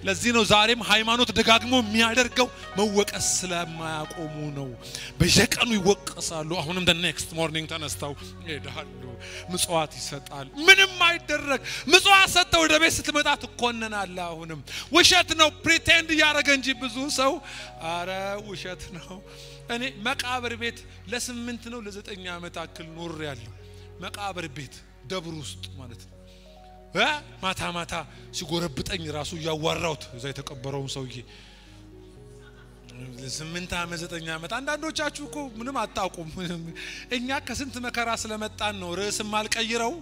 ለዚህ ነው ዛሬም ሃይማኖት ደጋግሞ የሚያደርገው መወቀስ ስለማያቆሙ ነው። በየቀኑ ይወቀሳሉ። አሁንም the next morning ተነስተው ይሄዳሉ። ምጽዋት ይሰጣል። ምንም አይደረግ። ምጽዋት ሰጥተው ወደ ቤት ስትመጣ ትኮነናለህ። አሁንም ውሸት ነው፣ pretend እያደረገ እንጂ ብዙ ሰው አረ ውሸት ነው። እኔ መቃብር ቤት ለ8 ነው ለ9 ዓመት አክል ኖር ያለው መቃብር ቤት ደብር ውስጥ ማለት ነው። ማታ ማታ ሲጎረብጠኝ ራሱ እያዋራሁት እዛ የተቀበረውን ሰውዬ 8 ዓመት 9 ዓመት። አንዳንዶቻችሁ እኮ ምንም አታውቁም። እኛ ከስንት መከራ ስለመጣን ነው ርዕስም አልቀይረው፣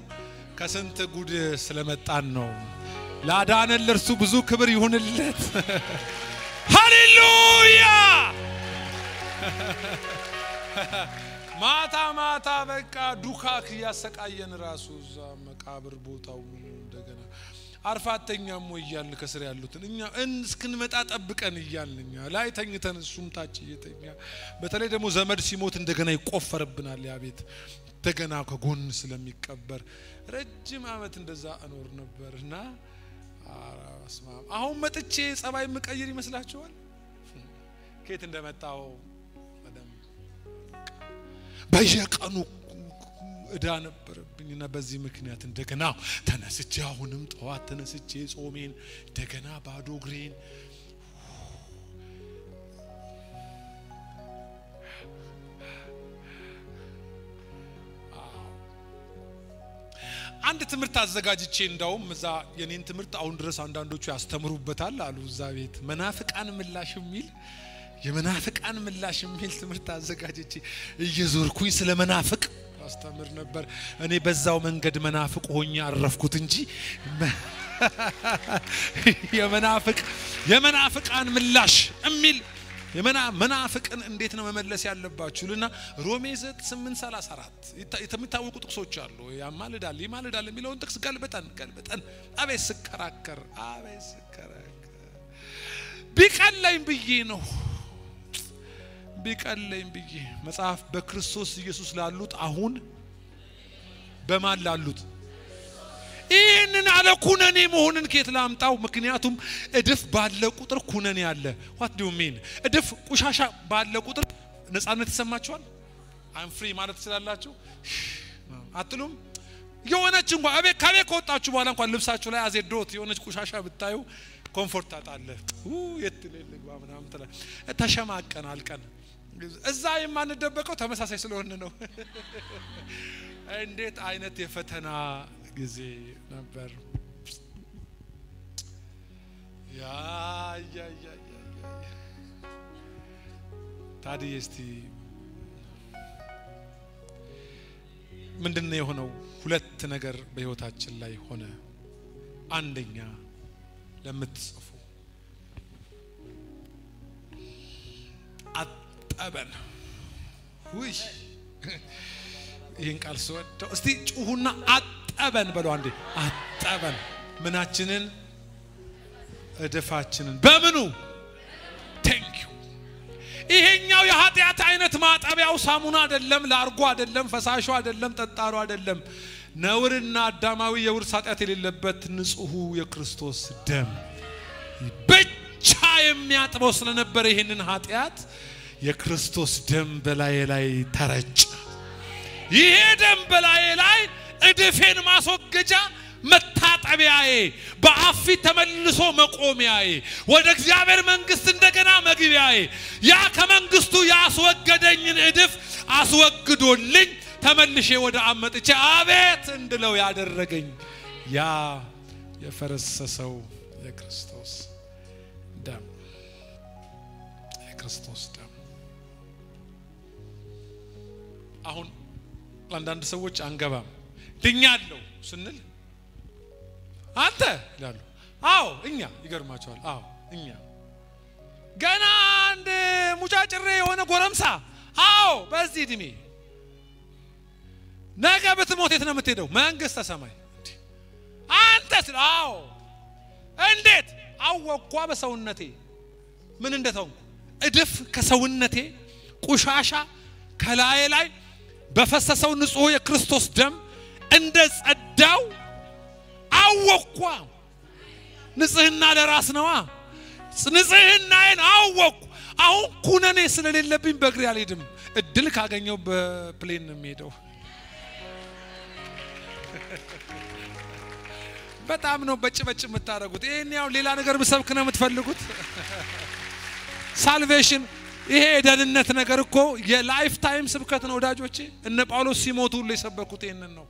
ከስንት ጉድ ስለመጣን ነው። ላዳነን ለእርሱ ብዙ ክብር ይሁንለት። ሃሌሉያ። ማታ ማታ በቃ ዱካክ እያሰቃየን ራሱ እዛ መቃብር ቦታው እንደገና አርፋተኛም ወይ እያልን ከስር ያሉትን እኛ እስክንመጣ ጠብቀን እያልን እኛ ላይ ተኝተን እሱም ታች እየተኛ፣ በተለይ ደግሞ ዘመድ ሲሞት እንደገና ይቆፈርብናል ያ ቤት እንደገና ከጎን ስለሚቀበር ረጅም ዓመት እንደዛ እኖር ነበር። እና አሁን መጥቼ ጸባይ የምቀይር ይመስላችኋል? ከየት እንደመጣው በየቀኑ እዳ ነበረብኝና በዚህ ምክንያት እንደገና ተነስቼ አሁንም ጠዋት ተነስቼ ጾሜን እንደገና ባዶ እግሬን አንድ ትምህርት አዘጋጅቼ እንዳውም እዛ የኔን ትምህርት አሁን ድረስ አንዳንዶቹ ያስተምሩበታል አሉ። እዛ ቤት መናፍቃን ምላሽ የሚል የመናፍቃን ምላሽ የሚል ትምህርት አዘጋጅቼ እየዞርኩኝ ስለ መናፍቅ አስተምር ነበር። እኔ በዛው መንገድ መናፍቅ ሆኜ አረፍኩት እንጂ የመናፍቅ የመናፍቃን ምላሽ የሚል መናፍቅን እንዴት ነው መመለስ ያለባችሁ ልና ሮሜ 8:34 የሚታወቁ ጥቅሶች አሉ። ያማልዳል ይማልዳል የሚለውን ጥቅስ ገልብጠን ገልብጠን አቤት ስከራከር አቤት ስከራከር ቢቀለኝ ብዬ ነው ቢቀለኝ ብዬ መጽሐፍ በክርስቶስ ኢየሱስ ላሉት አሁን በማን ላሉት ይህንን አለ ኩነኔ መሆንን ከየት ላምጣው? ምክንያቱም እድፍ ባለ ቁጥር ኩነኔ አለ። What do you mean? እድፍ ቆሻሻ ባለ ቁጥር ነፃነት ይሰማችኋል? I'm free ማለት ትችላላችሁ አትሉም? የሆነች እንኳን አቤት ከቤት ከወጣችሁ በኋላ እንኳን ልብሳችሁ ላይ አዜዶት የሆነች ቆሻሻ ብታዩ comfort ታጣለህ። የት ልግባ ምናምን ትላለህ። ተሸማቀን አልቀን እዛ የማንደበቀው ተመሳሳይ ስለሆነ ነው። እንዴት አይነት የፈተና ጊዜ ነበር። ያ ያ ያ ያ ታዲያ እስቲ ምንድነው የሆነው? ሁለት ነገር በህይወታችን ላይ ሆነ። አንደኛ ለምትጽፉ አጠበን። ውይ ይህን ቃል ስወደው፣ እስቲ ጩሁና አጠበን በለው አንዴ። አጠበን ምናችንን? እድፋችንን በምኑ? Thank you። ይሄኛው የኃጢአት አይነት ማጠቢያው ሳሙና አይደለም፣ ላርጎ አይደለም፣ ፈሳሹ አይደለም፣ ጠጣሩ አይደለም። ነውርና አዳማዊ የውርስ ኃጢአት የሌለበት ንጹሑ የክርስቶስ ደም ብቻ የሚያጥበው ስለነበረ ይህንን ኃጢአት የክርስቶስ ደም በላዬ ላይ ተረጨ። ይሄ ደም በላዬ ላይ እድፌን ማስወገጃ መታጠቢያዬ፣ በአብ ፊት ተመልሶ መቆሚያዬ፣ ወደ እግዚአብሔር መንግስት እንደገና መግቢያዬ፣ ያ ከመንግስቱ ያስወገደኝን እድፍ አስወግዶልኝ ተመልሼ ወደ አብ መጥቼ አቤት እንድለው ያደረገኝ ያ የፈረሰሰው የክርስቶስ ደም፣ የክርስቶስ ደም። አሁን አንዳንድ ሰዎች አንገባም፣ ድኛለሁ ስንል አንተ ይላሉ። አዎ እኛ ይገርማቸዋል። አዎ እኛ ገና አንድ ሙጫጭሬ የሆነ ጎረምሳ፣ አዎ በዚህ እድሜ ነገ ብትሞት የት ነው የምትሄደው? መንግስተ ሰማይ። አንተ ስል አዎ እንዴት አወቅኳ? በሰውነቴ ምን እንደተሆንኩ፣ እድፍ ከሰውነቴ፣ ቆሻሻ ከላዬ ላይ በፈሰሰው ንጹሕ የክርስቶስ ደም እንደ ጸዳው አወቅኳ። ንጽህና ለራስ ነዋ። ንጽህናዬን አወቅኩ። አሁን ኩነኔ ስለሌለብኝ በእግሬ አልሄድም። እድል ካገኘው በ plane ነው የሚሄደው። በጣም ነው በጭ በጭ የምታደርጉት። ይሄን ያው ሌላ ነገር ብሰብክ ነው የምትፈልጉት። Salvation፣ ይሄ የደህንነት ነገር እኮ የ lifetime ስብከት ነው ወዳጆቼ። እነ ጳውሎስ ሲሞቱ ሁሉ የሰበኩት ይህንን ነው።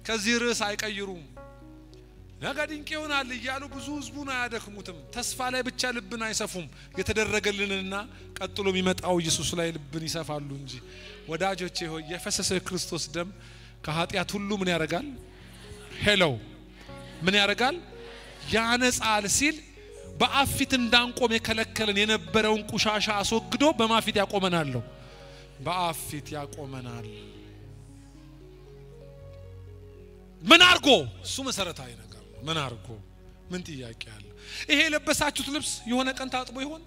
ከዚህ ርዕስ አይቀይሩም። ነገ ድንቅ ይሆናል እያሉ ብዙ ህዝቡን አያደክሙትም። ተስፋ ላይ ብቻ ልብን አይሰፉም። የተደረገልንና ቀጥሎ የሚመጣው ኢየሱስ ላይ ልብን ይሰፋሉ እንጂ። ወዳጆቼ ሆይ፣ የፈሰሰው የክርስቶስ ደም ከኃጢአት ሁሉ ምን ያደርጋል? Hello፣ ምን ያደርጋል? ያነጻል ሲል በአብ ፊት እንዳንቆም የከለከለን የነበረውን ቆሻሻ አስወግዶ በማን ፊት ያቆመናል? በአብ ፊት ያቆመናል። ምን አርጎ? እሱ መሰረታዊ ነገር ነው። ምን አርጎ? ምን ጥያቄ አለ? ይሄ የለበሳችሁት ልብስ የሆነ ቀን ታጥቦ ይሆን?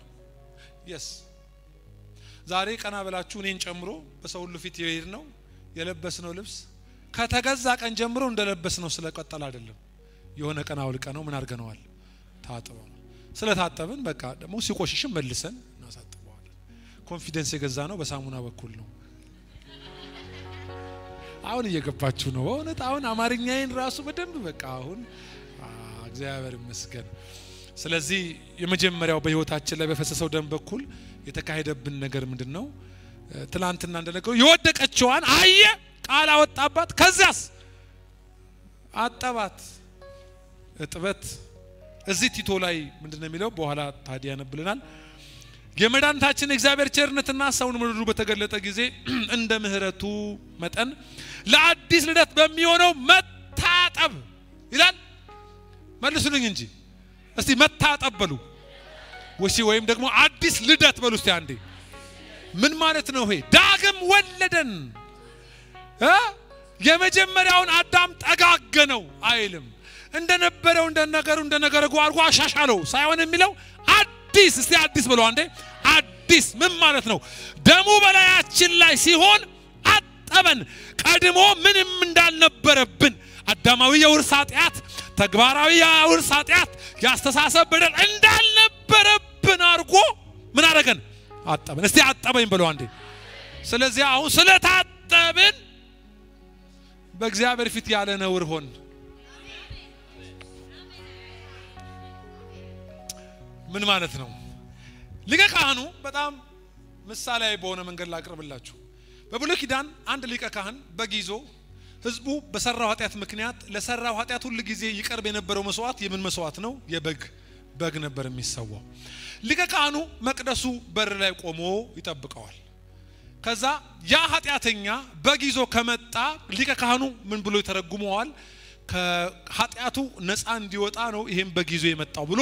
Yes፣ ዛሬ ቀና ብላችሁ እኔን ጨምሮ በሰው ሁሉ ፊት የሄድ ነው የለበስነው ልብስ ከተገዛ ቀን ጀምሮ እንደለበስነው ስለቀጠለ አይደለም። የሆነ ቀን አውልቀ ነው ምን አድርገነዋል? ታጥበው። ስለታጠብን በቃ ደግሞ ሲቆሽሽም መልሰን እናሳጥበዋለን። Confidence የገዛ ነው በሳሙና በኩል ነው። አሁን እየገባችሁ ነው በእውነት፣ አሁን አማርኛዬን ራሱ በደንብ በቃ አሁን እግዚአብሔር ይመስገን። ስለዚህ የመጀመሪያው በህይወታችን ላይ በፈሰሰው ደም በኩል የተካሄደብን ነገር ምንድን ነው? ትላንትና እንደነገሩ የወደቀችዋን አየ፣ ቃል አወጣባት፣ ከዚያስ አጠባት። እጥበት እዚህ ቲቶ ላይ ምንድን ነው የሚለው? በኋላ ታዲያ ያነብልናል። የመድኃኒታችን የእግዚአብሔር ቸርነትና ሰውን መውደዱ በተገለጠ ጊዜ እንደ ምሕረቱ መጠን ለአዲስ ልደት በሚሆነው መታጠብ ይላል። መልሱልኝ እንጂ እስቲ መታጠብ በሉ ወሲ ወይም ደግሞ አዲስ ልደት በሉ እስቲ አንዴ። ምን ማለት ነው ይሄ? ዳግም ወለደን እ የመጀመሪያውን አዳም ጠጋገነው አይልም። እንደነበረው እንደነገሩ እንደነገረ አድርጎ አሻሻለው ሳይሆን የሚለው አዲስ፣ እስቲ አዲስ ብለው አንዴ። አዲስ ምን ማለት ነው? ደሙ በላያችን ላይ ሲሆን አጠበን። ቀድሞ ምንም እንዳልነበረብን፣ አዳማዊ የውርስ ኃጢአት፣ ተግባራዊ የውርስ ኃጢአት፣ የአስተሳሰብ በደል እንዳልነበረብን አድርጎ ምን አደረገን? አጠበን። እስቲ አጠበኝ ብለው አንዴ። ስለዚህ አሁን ስለታጠብን በእግዚአብሔር ፊት ያለ ነውር ሆን። ምን ማለት ነው? ሊቀ ካህኑ፣ በጣም ምሳሌያዊ በሆነ መንገድ ላቅርብላችሁ። በብሉይ ኪዳን አንድ ሊቀ ካህን በግ ይዞ ህዝቡ በሰራው ኃጢአት ምክንያት ለሰራው ኃጢአት ሁል ጊዜ ይቀርብ የነበረው መስዋዕት የምን መስዋዕት ነው? የበግ፣ በግ ነበር የሚሰዋው። ሊቀ ካህኑ መቅደሱ በር ላይ ቆሞ ይጠብቀዋል። ከዛ ያ ኃጢአተኛ በግ ይዞ ከመጣ ሊቀ ካህኑ ምን ብሎ ይተረጉመዋል? ከኃጢአቱ ነፃ እንዲወጣ ነው ይሄን በግ ይዞ የመጣው ብሎ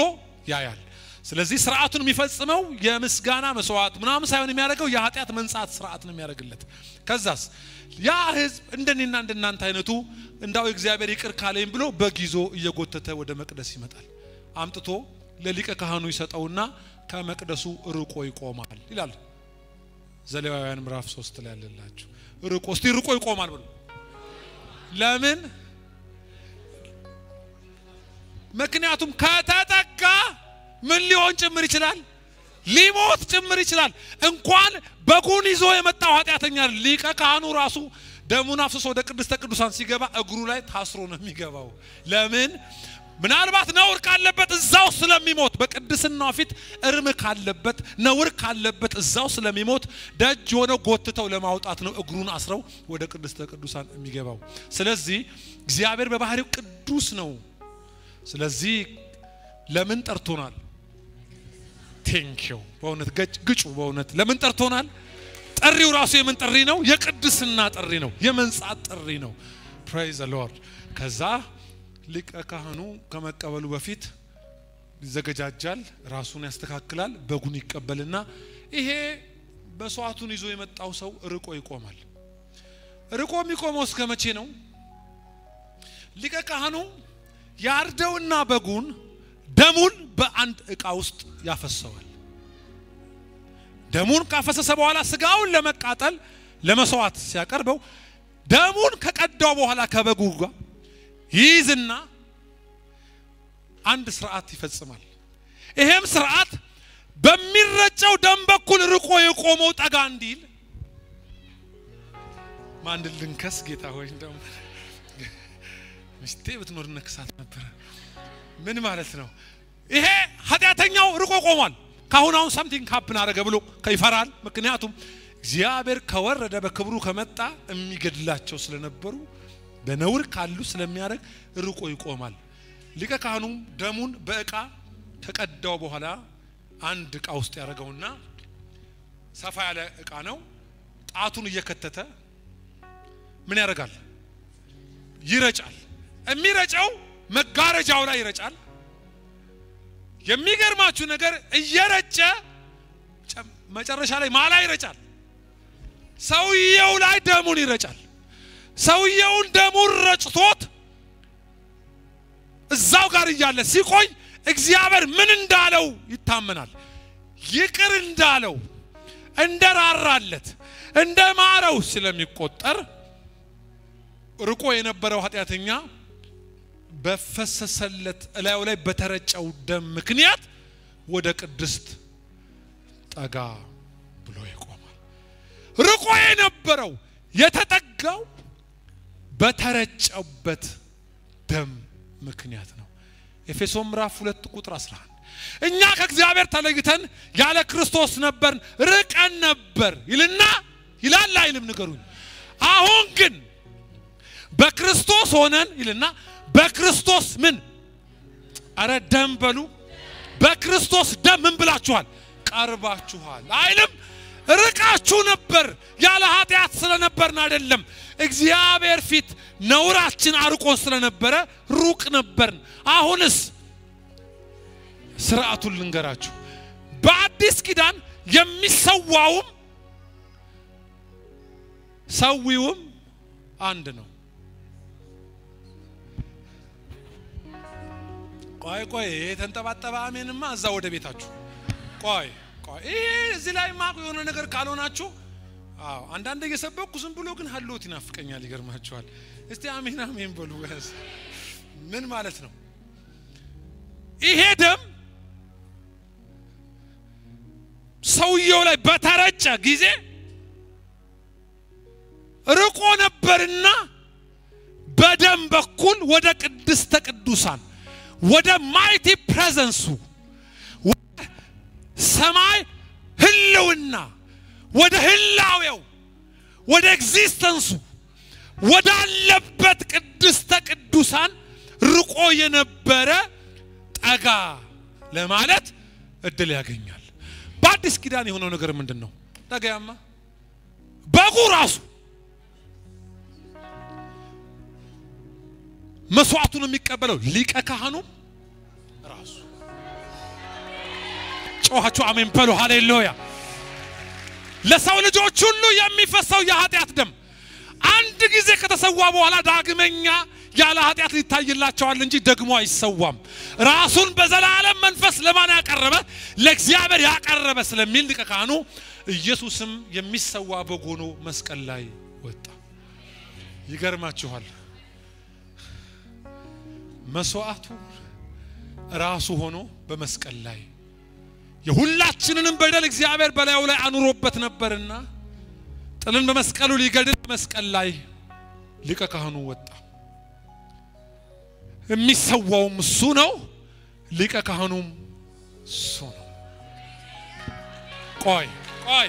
ያያል። ስለዚህ ስርዓቱን የሚፈጽመው የምስጋና መስዋዕት ምናምን ሳይሆን የሚያደርገው የኃጢአት መንጻት ስርዓት ነው የሚያደርግለት። ከዛስ ያ ህዝብ እንደኔና እንደናንተ አይነቱ እንዳው እግዚአብሔር ይቅር ካለኝ ብሎ በግ ይዞ እየጎተተ ወደ መቅደስ ይመጣል። አምጥቶ ለሊቀ ካህኑ ይሰጠውና ከመቅደሱ ርቆ ይቆማል ይላል። ዘሌዋውያን ምዕራፍ 3 ላይ ያለላችሁ ርቆ፣ እስቲ ርቆ ይቆማል ብሎ ለምን? ምክንያቱም ከተጠጋ ምን ሊሆን ጭምር ይችላል? ሊሞት ጭምር ይችላል። እንኳን በጉን ይዞ የመጣው ኃጢአተኛ ሊቀ ካህኑ ራሱ ደሙን አፍስሶ ወደ ቅድስተ ቅዱሳን ሲገባ እግሩ ላይ ታስሮ ነው የሚገባው። ለምን? ምናልባት ነውር ካለበት እዛው ስለሚሞት፣ በቅድስናው ፊት እርም ካለበት ነውር ካለበት እዛው ስለሚሞት ደጅ ሆነው ጎትተው ለማውጣት ነው እግሩን አስረው ወደ ቅድስተ ቅዱሳን የሚገባው። ስለዚህ እግዚአብሔር በባህሪው ቅዱስ ነው። ስለዚህ ለምን ጠርቶናል? Thank you። በእውነት ግጩ። በእውነት ለምን ጠርቶናል? ጥሪው ራሱ የምን ጥሪ ነው? የቅድስና ጥሪ ነው። የመንጻት ጥሪ ነው። Praise the Lord። ከዛ ሊቀ ካህኑ ከመቀበሉ በፊት ይዘገጃጃል፣ ራሱን ያስተካክላል፣ በጉን ይቀበልና ይሄ መስዋዕቱን ይዞ የመጣው ሰው ርቆ ይቆማል። ርቆ የሚቆመው እስከ መቼ ነው? ሊቀ ካህኑ ያርደውና በጉን ደሙን በአንድ እቃ ውስጥ ያፈሰዋል። ደሙን ካፈሰሰ በኋላ ስጋውን ለመቃጠል ለመስዋዕት ሲያቀርበው ደሙን ከቀዳው በኋላ ከበጉ ጋር ይይዝና አንድ ስርዓት ይፈጽማል። ይሄም ስርዓት በሚረጨው ደም በኩል ርቆ የቆመው ጠጋ እንዲል፣ ማን ልንከስ ጌታ ሆይ፣ እንደው ሚስቴ ብትኖር ነክሳት ነበረ። ምን ማለት ነው? ይሄ ኃጢአተኛው ርቆ ቆሟል። ካሁን አሁን something happen አደረገ ብሎ ይፈራል። ምክንያቱም እግዚአብሔር ከወረደ በክብሩ ከመጣ የሚገድላቸው ስለነበሩ በነውር ካሉ ስለሚያደርግ ርቆ ይቆማል። ሊቀ ካህኑም ደሙን በእቃ ከቀዳው በኋላ አንድ እቃ ውስጥ ያደረገውና ሰፋ ያለ እቃ ነው። ጣቱን እየከተተ ምን ያደርጋል? ይረጫል። የሚረጨው መጋረጃው ላይ ይረጫል። የሚገርማችሁ ነገር እየረጨ መጨረሻ ላይ ማላ ይረጫል። ሰውየው ላይ ደሙን ይረጫል። ሰውየውን ደሙን ረጭቶት እዛው ጋር እያለ ሲቆይ እግዚአብሔር ምን እንዳለው ይታመናል። ይቅር እንዳለው፣ እንደራራለት፣ እንደማረው ስለሚቆጠር ርቆ የነበረው ኃጢአተኛ በፈሰሰለት እላዩ ላይ በተረጨው ደም ምክንያት ወደ ቅድስት ጠጋ ብሎ ይቆማል። ርቆ የነበረው የተጠጋው በተረጨበት ደም ምክንያት ነው። ኤፌሶን ምዕራፍ 2 ቁጥር 11 እኛ ከእግዚአብሔር ተለይተን ያለ ክርስቶስ ነበርን፣ ርቀን ነበር ይልና ይላል አይልም? ንገሩኝ። አሁን ግን በክርስቶስ ሆነን ይልና በክርስቶስ ምን፣ አረ ደም በሉ፣ በክርስቶስ ደም ምን ብላችኋል? ቀርባችኋል አይልም? ርቃችሁ ነበር፣ ያለ ኃጢአት ስለነበርን አይደለም። እግዚአብሔር ፊት ነውራችን አርቆን ስለነበረ ሩቅ ነበርን። አሁንስ ስርዓቱን ልንገራችሁ። በአዲስ ኪዳን የሚሰዋውም ሰዊውም አንድ ነው። ቆይ ቆይ፣ ይሄ የተንጠባጠበ አሜንማ እዛ ወደ ቤታችሁ። ቆይ ቆይ፣ ይሄ እዚህ ላይ ማ የሆነ ነገር ካልሆናችሁ፣ አዎ አንዳንድ እየሰበኩ ዝም ብሎ ግን ሀልዎት ይናፍቀኛል። ይገርማችኋል። እስቲ አሜን አሜን በሉ። ምን ማለት ነው? ይሄ ደም ሰውየው ላይ በተረጨ ጊዜ ርቆ ነበርና በደም በኩል ወደ ቅድስተ ቅዱሳን፣ ወደ mighty presence ኡ፣ ወደ ሰማይ ህልውና፣ ወደ ህላዌው፣ ወደ existence ኡ ወዳለበት ቅድስተ ቅዱሳን ርቆ የነበረ ጠጋ ለማለት እድል ያገኛል። በአዲስ ኪዳን የሆነው ነገር ምንድን ነው? ጠጋያማ በጉ ራሱ መስዋዕቱን የሚቀበለው ሊቀ ካህኑ ራሱ። ጮኻችሁ አሜን በሉ። ሃሌሉያ። ለሰው ልጆች ሁሉ የሚፈሰው የኃጢአት ደም አንድ ጊዜ ከተሰዋ በኋላ ዳግመኛ ያለ ኃጢአት ሊታይላቸዋል እንጂ ደግሞ አይሰዋም። ራሱን በዘላለም መንፈስ ለማን ያቀረበ? ለእግዚአብሔር ያቀረበ ስለሚል ሊቀ ካህኑ ኢየሱስም የሚሰዋ በግ ሆኖ መስቀል ላይ ወጣ። ይገርማችኋል፣ መስዋዕቱ ራሱ ሆኖ በመስቀል ላይ የሁላችንንም በደል እግዚአብሔር በላዩ ላይ አኑሮበት ነበርና ጥልን በመስቀሉ ሊገድል መስቀል ላይ ሊቀ ካህኑ ወጣ። የሚሰዋውም እሱ ነው፣ ሊቀ ካህኑም እሱ ነው። ቆይ ቆይ፣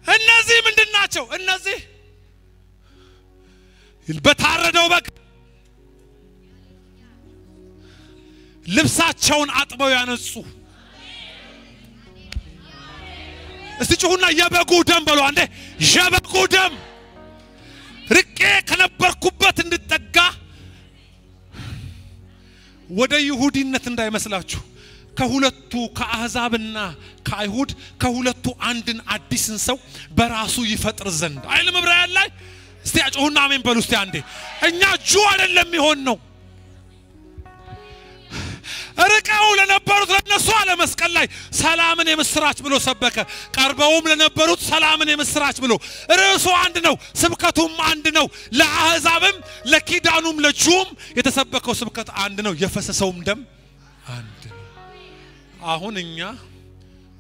እነዚህ ምንድን ናቸው? እነዚህ በታረደው በግ ልብሳቸውን አጥበው ያነጹ። እስቲ ጩሁና የበጉ ደም በሉ አንዴ። የበጉ ደም ርቄ ከነበርኩበት እንድጠጋ ወደ ይሁዲነት እንዳይመስላችሁ፣ ከሁለቱ ከአሕዛብና ከአይሁድ ከሁለቱ አንድን አዲስን ሰው በራሱ ይፈጥር ዘንድ አይልም ዕብራውያን ላይ? እስቲ ጩሁና አሜን በሉ እስቲ አንዴ። እኛ ጁ አይደለም ይሆን ነው። ርቀው ለነበሩት ለነሱ አለ መስቀል ላይ ሰላምን የምስራች ብሎ ሰበከ። ቀርበውም ለነበሩት ሰላምን የምስራች ብሎ፣ ርዕሱ አንድ ነው፣ ስብከቱም አንድ ነው። ለአሕዛብም ለኪዳኑም ለጁም የተሰበከው ስብከት አንድ ነው፣ የፈሰሰውም ደም አንድ ነው። አሁን እኛ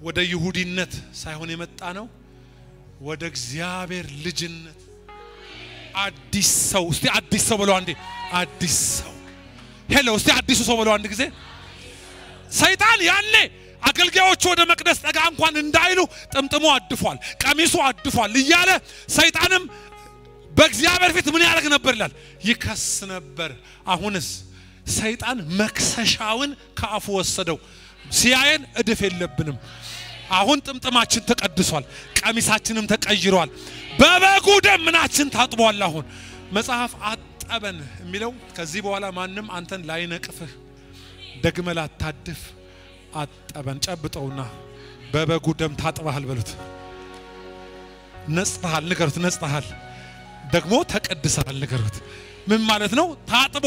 ወደ ይሁዲነት ሳይሆን የመጣ ነው ወደ እግዚአብሔር ልጅነት። አዲስ ሰው፣ እስቲ አዲስ ሰው ብሎ አንዴ። አዲስ ሰው፣ hello፣ እስቲ አዲሱ ሰው ብሎ አንድ ጊዜ። ሰይጣን ያኔ አገልጋዮቹ ወደ መቅደስ ጠጋ እንኳን እንዳይሉ ጥምጥሙ አድፏል፣ ቀሚሱ አድፏል እያለ ሰይጣንም በእግዚአብሔር ፊት ምን ያደርግ ነበር ይላል? ይከስ ነበር። አሁንስ ሰይጣን መክሰሻውን ከአፉ ወሰደው። ሲያየን እድፍ የለብንም። አሁን ጥምጥማችን ተቀድሷል፣ ቀሚሳችንም ተቀይሯል። በበጉ ደም ምናችን ታጥቧል። አሁን መጽሐፍ አጠበን የሚለው ከዚህ በኋላ ማንም አንተን ላይነቅፍህ ደግመ ላታድፍ አጠበን። ጨብጠውና በበጉ ደም ታጥበሃል በሉት። ነጽተሃል፣ ንገሩት። ነጽተሃል፣ ደግሞ ተቀድሰሃል፣ ንገሩት። ምን ማለት ነው? ታጥቦ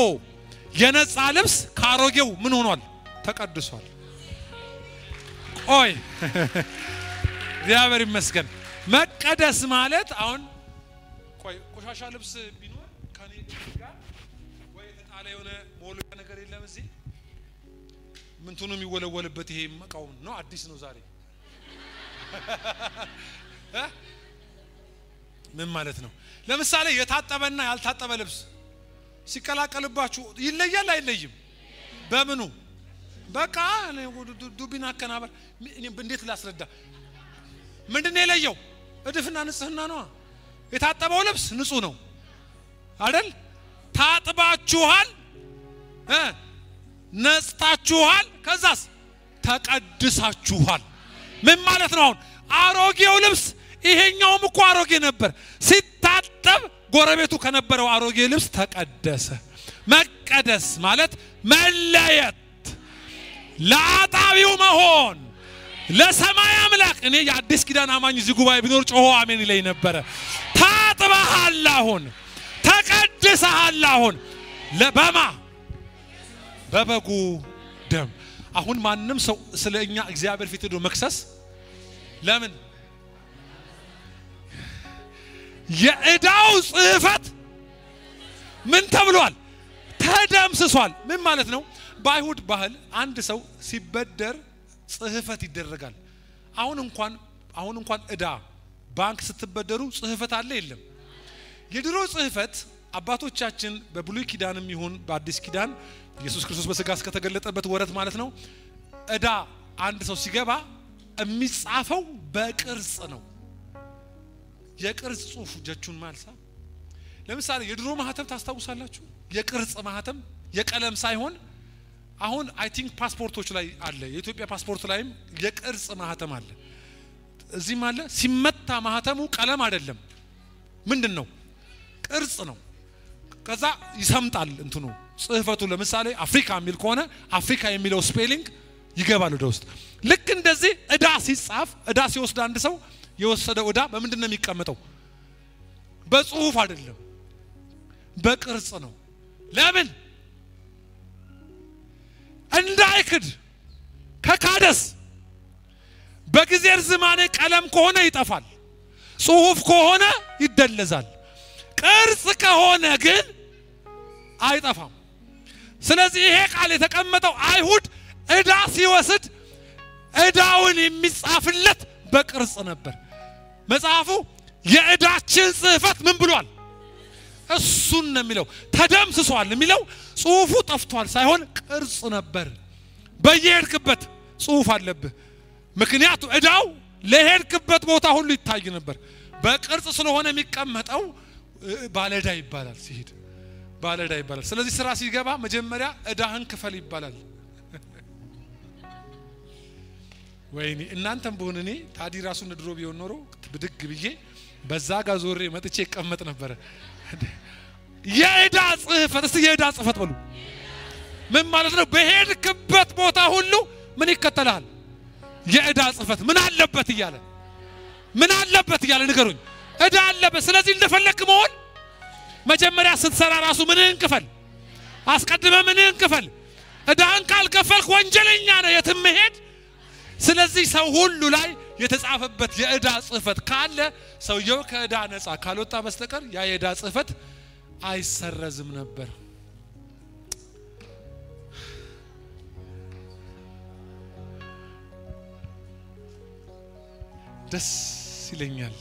የነጻ ልብስ ከአሮጌው ምን ሆኗል? ተቀድሷል። ቆይ፣ እግዚአብሔር ይመስገን። መቀደስ ማለት አሁን ቆይ፣ ቆሻሻ ልብስ ቢኖር ከኔ ጋር ወይ የተጣለ የሆነ መወልወያ ነገር የለም እዚህ፣ ምንትኑ የሚወለወልበት ይሄ እቃው ነው፣ አዲስ ነው ዛሬ። ምን ማለት ነው? ለምሳሌ የታጠበና ያልታጠበ ልብስ ሲቀላቀልባችሁ ይለያል አይለይም? በምኑ? በቃ ዱቢና አከናበር እንዴት ላስረዳ? ምንድን ነው የለየው? እድፍና ንጽህና ነዋ። የታጠበው ልብስ ንጹህ ነው አይደል? ታጥባችኋል፣ ነጽታችኋል፣ ከዛስ ተቀድሳችኋል። ምን ማለት ነው? አሁን አሮጌው ልብስ፣ ይሄኛውም እኮ አሮጌ ነበር፣ ሲታጠብ ጎረቤቱ ከነበረው አሮጌ ልብስ ተቀደሰ። መቀደስ ማለት መለየት፣ ለአጣቢው መሆን፣ ለሰማይ አምላክ። እኔ የአዲስ ኪዳን አማኝ እዚህ ጉባኤ ቢኖር ጮሆ አሜን ይለኝ ነበረ። ታጥበሃል፣ አሁን ተቀድሰሃል። አሁን በማ በበጉ ደም። አሁን ማንም ሰው ስለ እኛ እግዚአብሔር ፊት ሄዶ መክሰስ ለምን? የዕዳው ጽሕፈት ምን ተብሏል? ተደምስሷል። ምን ማለት ነው? በአይሁድ ባህል አንድ ሰው ሲበደር ጽሕፈት ይደረጋል። አሁን እንኳን ዕዳ ባንክ ስትበደሩ ጽሕፈት አለ የለም? የድሮ ጽሕፈት አባቶቻችን በብሉይ ኪዳንም ይሁን በአዲስ ኪዳን ኢየሱስ ክርስቶስ በስጋ እስከተገለጠበት ወረት ማለት ነው። ዕዳ አንድ ሰው ሲገባ የሚጻፈው በቅርጽ ነው። የቅርጽ ጽሁፍ jechuun ማልሳ ለምሳሌ የድሮ ማህተም ታስታውሳላችሁ? የቅርጽ ማህተም፣ የቀለም ሳይሆን። አሁን I think ፓስፖርቶች ላይ አለ። የኢትዮጵያ ፓስፖርት ላይም የቅርጽ ማህተም አለ። እዚህም አለ። ሲመታ ማህተሙ ቀለም አይደለም፣ ምንድን ነው? ቅርጽ ነው። ከዛ ይሰምጣል እንትኑ። ጽህፈቱ ለምሳሌ አፍሪካ የሚል ከሆነ አፍሪካ የሚለው spelling ይገባል ወደ ውስጥ። ልክ እንደዚህ እዳ ሲጻፍ፣ እዳ ሲወስድ አንድ ሰው የወሰደው እዳ በምንድን ነው የሚቀመጠው? በጽሁፍ አይደለም፣ በቅርጽ ነው። ለምን? እንዳይክድ። ከካደስ በጊዜ ርዝማኔ ቀለም ከሆነ ይጠፋል፣ ጽሁፍ ከሆነ ይደለዛል። ቅርጽ ከሆነ ግን አይጠፋም። ስለዚህ ይሄ ቃል የተቀመጠው አይሁድ እዳ ሲወስድ እዳውን የሚጻፍለት በቅርጽ ነበር። መጽሐፉ የእዳችን ጽሕፈት ምን ብሏል? እሱን ነው የሚለው። ተደምስሷል የሚለው ጽሁፉ ጠፍቷል ሳይሆን ቅርጽ ነበር። በየሄድክበት ጽሁፍ አለብህ። ምክንያቱ እዳው ለሄድክበት ቦታ ሁሉ ይታይ ነበር። በቅርጽ ስለሆነ የሚቀመጠው ባለዕዳ ይባላል። ሲሄድ ባለዕዳ ይባላል። ስለዚህ ስራ ሲገባ መጀመሪያ እዳህን ክፈል ይባላል። ወይኔ እናንተም ብሆን እኔ ታዲ ራሱ እንደ ድሮ ቢሆን ኖሮ ብድግ ብዬ በዛ ጋር ዞሬ መጥቼ ይቀመጥ ነበረ። የዕዳ ጽሕፈት፣ እስቲ የዕዳ ጽሕፈት በሉ። ምን ማለት ነው? በሄድክበት ቦታ ሁሉ ምን ይከተልሃል? የዕዳ ጽሕፈት። ምን አለበት እያለ፣ ምን አለበት እያለ ንገሩኝ። ዕዳ አለበት። ስለዚህ እንደፈለክ መሆን መጀመሪያ ስትሰራ ራሱ ምንህን ክፈል፣ አስቀድመ ምንህን ክፈል። ዕዳህን ካልከፈልክ ወንጀለኛ ነህ የትም መሄድ። ስለዚህ ሰው ሁሉ ላይ የተጻፈበት የዕዳ ጽሕፈት ካለ ሰውየው ከዕዳ ነፃ ካልወጣ በስተቀር ያ የዕዳ ጽሕፈት አይሰረዝም ነበር። ደስ ይለኛል።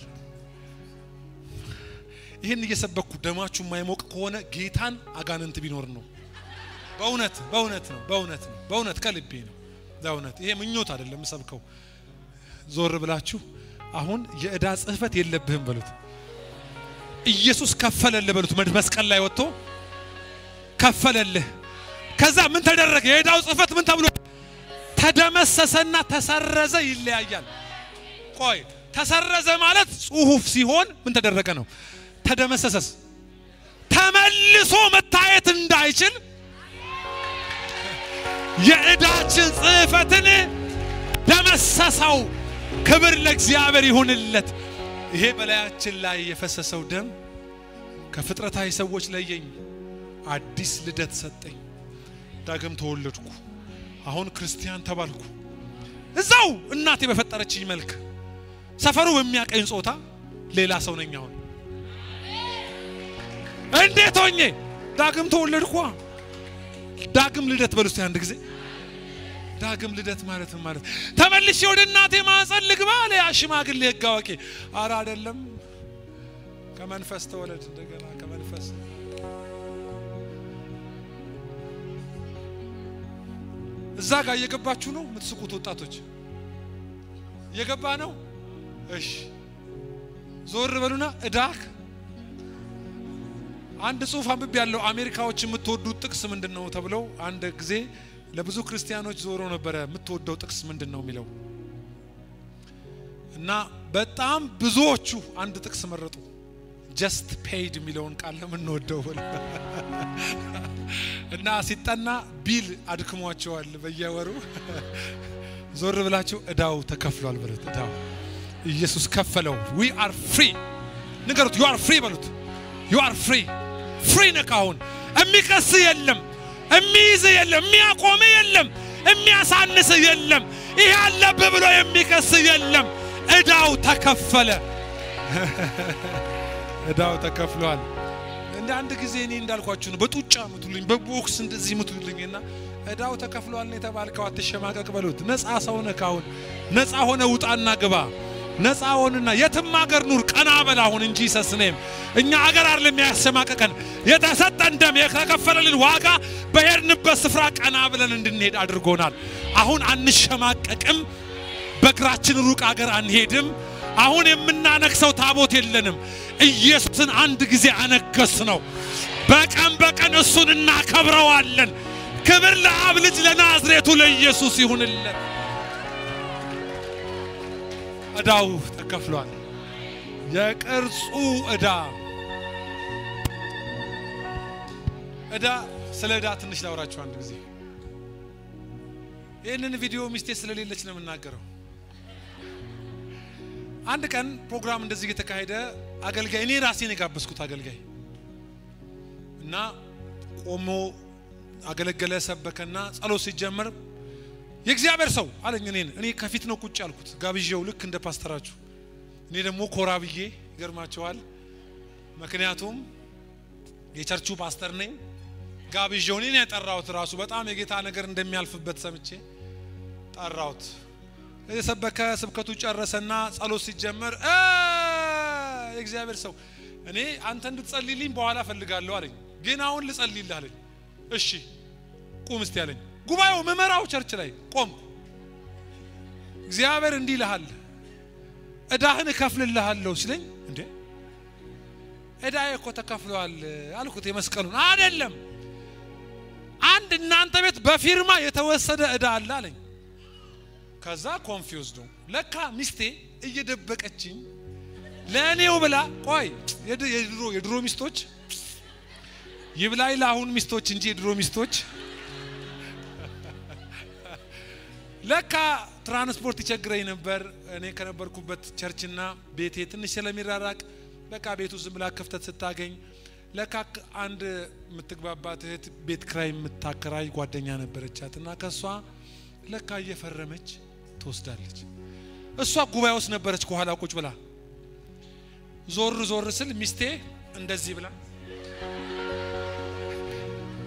ይህን እየሰበኩ ደማችሁ የማይሞቅ ከሆነ ጌታን አጋንንት ቢኖር ነው። በእውነት በእውነት ነው፣ በእውነት ነው፣ በእውነት ከልቤ ነው። በእውነት ይሄ ምኞት አይደለም ሰብከው። ዞር ብላችሁ አሁን የዕዳ ጽሕፈት የለብህም በሉት። ኢየሱስ ከፈለልህ በሉት። መስቀል ላይ ወጥቶ ከፈለልህ። ከዛ ምን ተደረገ? የዕዳው ጽሕፈት ምን ተብሎ ተደመሰሰና ተሰረዘ። ይለያያል። ቆይ ተሰረዘ ማለት ጽሁፍ ሲሆን ምን ተደረገ ነው? ተደመሰሰስ ተመልሶ መታየት እንዳይችል የዕዳችን ጽሕፈትን ደመሰሰው። ክብር ለእግዚአብሔር ይሁንለት። ይሄ በላያችን ላይ የፈሰሰው ደም ከፍጥረታዊ ሰዎች ለየኝ፣ አዲስ ልደት ሰጠኝ፣ ዳግም ተወለድኩ፣ አሁን ክርስቲያን ተባልኩ። እዛው እናቴ በፈጠረችኝ መልክ ሰፈሩ በሚያቀኝ ጾታ ሌላ ሰው ነኝ አሁን። እንዴት ሆኜ ዳግም ተወለድኩ? ዳግም ልደት በሉ እስቲ አንድ ጊዜ። ዳግም ልደት ማለት ምን ማለት? ተመልሼ ወደ እናቴ ማህፀን ልግባ አለ ያ ሽማግሌ ሕግ አዋቂ። ኧረ አይደለም፣ ከመንፈስ ተወለድ እንደገና ከመንፈስ። እዛ ጋር እየገባችሁ ነው የምትስቁት ወጣቶች፣ እየገባ ነው። እሺ ዞር በሉና እዳክ አንድ ጽሁፍ አንብቤ ያለው አሜሪካዎች የምትወዱት ጥቅስ ምንድን ነው ተብለው አንድ ጊዜ ለብዙ ክርስቲያኖች ዞሮ ነበረ። የምትወደው ጥቅስ ምንድን ነው የሚለው እና በጣም ብዙዎቹ አንድ ጥቅስ መረጡ። Just paid የሚለውን ቃል ነው የምንወደው እና ሲጠና bill አድክሟቸዋል በየወሩ። ዞር ብላችሁ እዳው ተከፍሏል በሉት። እዳው ኢየሱስ ከፈለው። We are free ንገሩት። You are free በሉት። You are free፣ free ነህ። አሁን የሚከስ የለም፣ የሚይዝ የለም፣ የሚያቆም የለም፣ የሚያሳንስ የለም፣ ይሄ አለብህ ብሎ የሚከስ የለም። እዳው ተከፈለ። እዳው ተከፍሏል። እንደ አንድ ጊዜ እኔ እንዳልኳችሁ ነው። በጡጫ ምቱልኝ፣ በቦክስ እንደዚህ ምቱልኝ እና እዳው ተከፍሏል ነው የተባልከው፣ አትሸማቀቅ በሉት። ነፃ ሰው ነህ። አሁን ነፃ ሆነ ውጣና ግባ። ነፃ ሆንና የትም አገር ኑር፣ ቀና በል አሁን እንጂ ሰስኔም እኛ አገር አይደለም ያሸማቀቀን። የተሰጠን ደም የተከፈለልን ዋጋ በሄድንበት ስፍራ ቀና ብለን እንድንሄድ አድርጎናል። አሁን አንሸማቀቅም። በእግራችን ሩቅ አገር አንሄድም። አሁን የምናነግሰው ታቦት የለንም። ኢየሱስን አንድ ጊዜ አነገስ ነው። በቀን በቀን እሱን እናከብረዋለን። ክብር ለአብ ልጅ ለናዝሬቱ ለኢየሱስ ይሁንለት። ዕዳው ተከፍሏል። የቅርጹ ዕዳ፣ ዕዳ ስለ ዕዳ ትንሽ ላውራችሁ አንድ ጊዜ። ይህንን ቪዲዮ ሚስቴ ስለሌለች ነው የምናገረው። አንድ ቀን ፕሮግራም እንደዚህ እየተካሄደ አገልጋይ፣ እኔ ራሴን የጋበዝኩት አገልጋይ እና ቆሞ አገለገለ፣ ሰበከና ጸሎት ሲጀመር የእግዚአብሔር ሰው አለኝ። እኔን እኔ ከፊት ነው ቁጭ ያልኩት ጋብዤው፣ ልክ እንደ ፓስተራችሁ። እኔ ደግሞ ኮራ ብዬ፣ ይገርማቸዋል። ምክንያቱም የቸርቹ ፓስተር ነኝ። ጋብዤው እኔን የጠራሁት ራሱ በጣም የጌታ ነገር እንደሚያልፍበት ሰምቼ ጠራሁት። የሰበከ ስብከቱ ጨረሰና ጸሎት ሲጀመር የእግዚአብሔር ሰው እኔ አንተ እንድትጸልይልኝ በኋላ እፈልጋለሁ አለኝ። ግን አሁን ልጸልይልህ አለኝ። እሺ ቁም እስቲ አለኝ። ጉባኤው መመራው church ላይ ቆምኩ። እግዚአብሔር እንዲህ ይልሃል፣ እዳህን እከፍልልሃለሁ ሲለኝ፣ እንዴ እዳዬ እኮ ተከፍሏል አልኩት። የመስቀሉን አይደለም፣ አንድ እናንተ ቤት በፊርማ የተወሰደ እዳ አለ አለኝ። ከዛ confused ነው። ለካ ሚስቴ እየደበቀችኝ ለእኔው ብላ፣ ቆይ የድሮ ሚስቶች ይብላኝ ለአሁን ሚስቶች እንጂ የድሮ ሚስቶች ለካ ትራንስፖርት ይቸግረኝ ነበር። እኔ ከነበርኩበት church ና ቤቴ ትንሽ ስለሚራራቅ በቃ ቤቱ ዝም ብላ ክፍተት ስታገኝ ለካ አንድ የምትግባባት እህት ቤት ክራይ የምታከራይ ጓደኛ ነበረቻት እና ከእሷ ለካ እየፈረመች ትወስዳለች። እሷ ጉባኤ ውስጥ ነበረች ከኋላ ቁጭ ብላ። ዞር ዞር ስል ሚስቴ እንደዚህ ብላ፣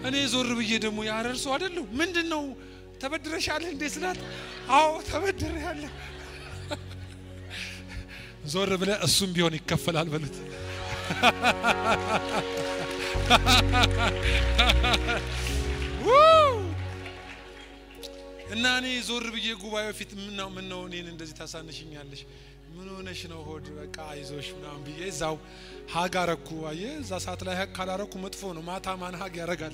እኔ ዞር ብዬ ደግሞ የሀረር ሰው አይደለሁ፣ ምንድን ነው ተበድረሻል እንዴ ስላት፣ አዎ ተበድሬያለሁ። ዞር ብለ እሱም ቢሆን ይከፈላል በሉት። እና እኔ ዞር ብዬ ጉባኤው ፊት ምነው ምነው እኔን እንደዚህ ታሳንሽኛለሽ? ምን ሆነሽ ነው? ሆድ በቃ አይዞሽ ምናምን ብዬ እዛው hug አረኩ። አየህ እዛ ሰዓት ላይ hug ካላረኩ መጥፎ ነው። ማታ ማን hug ያረጋል?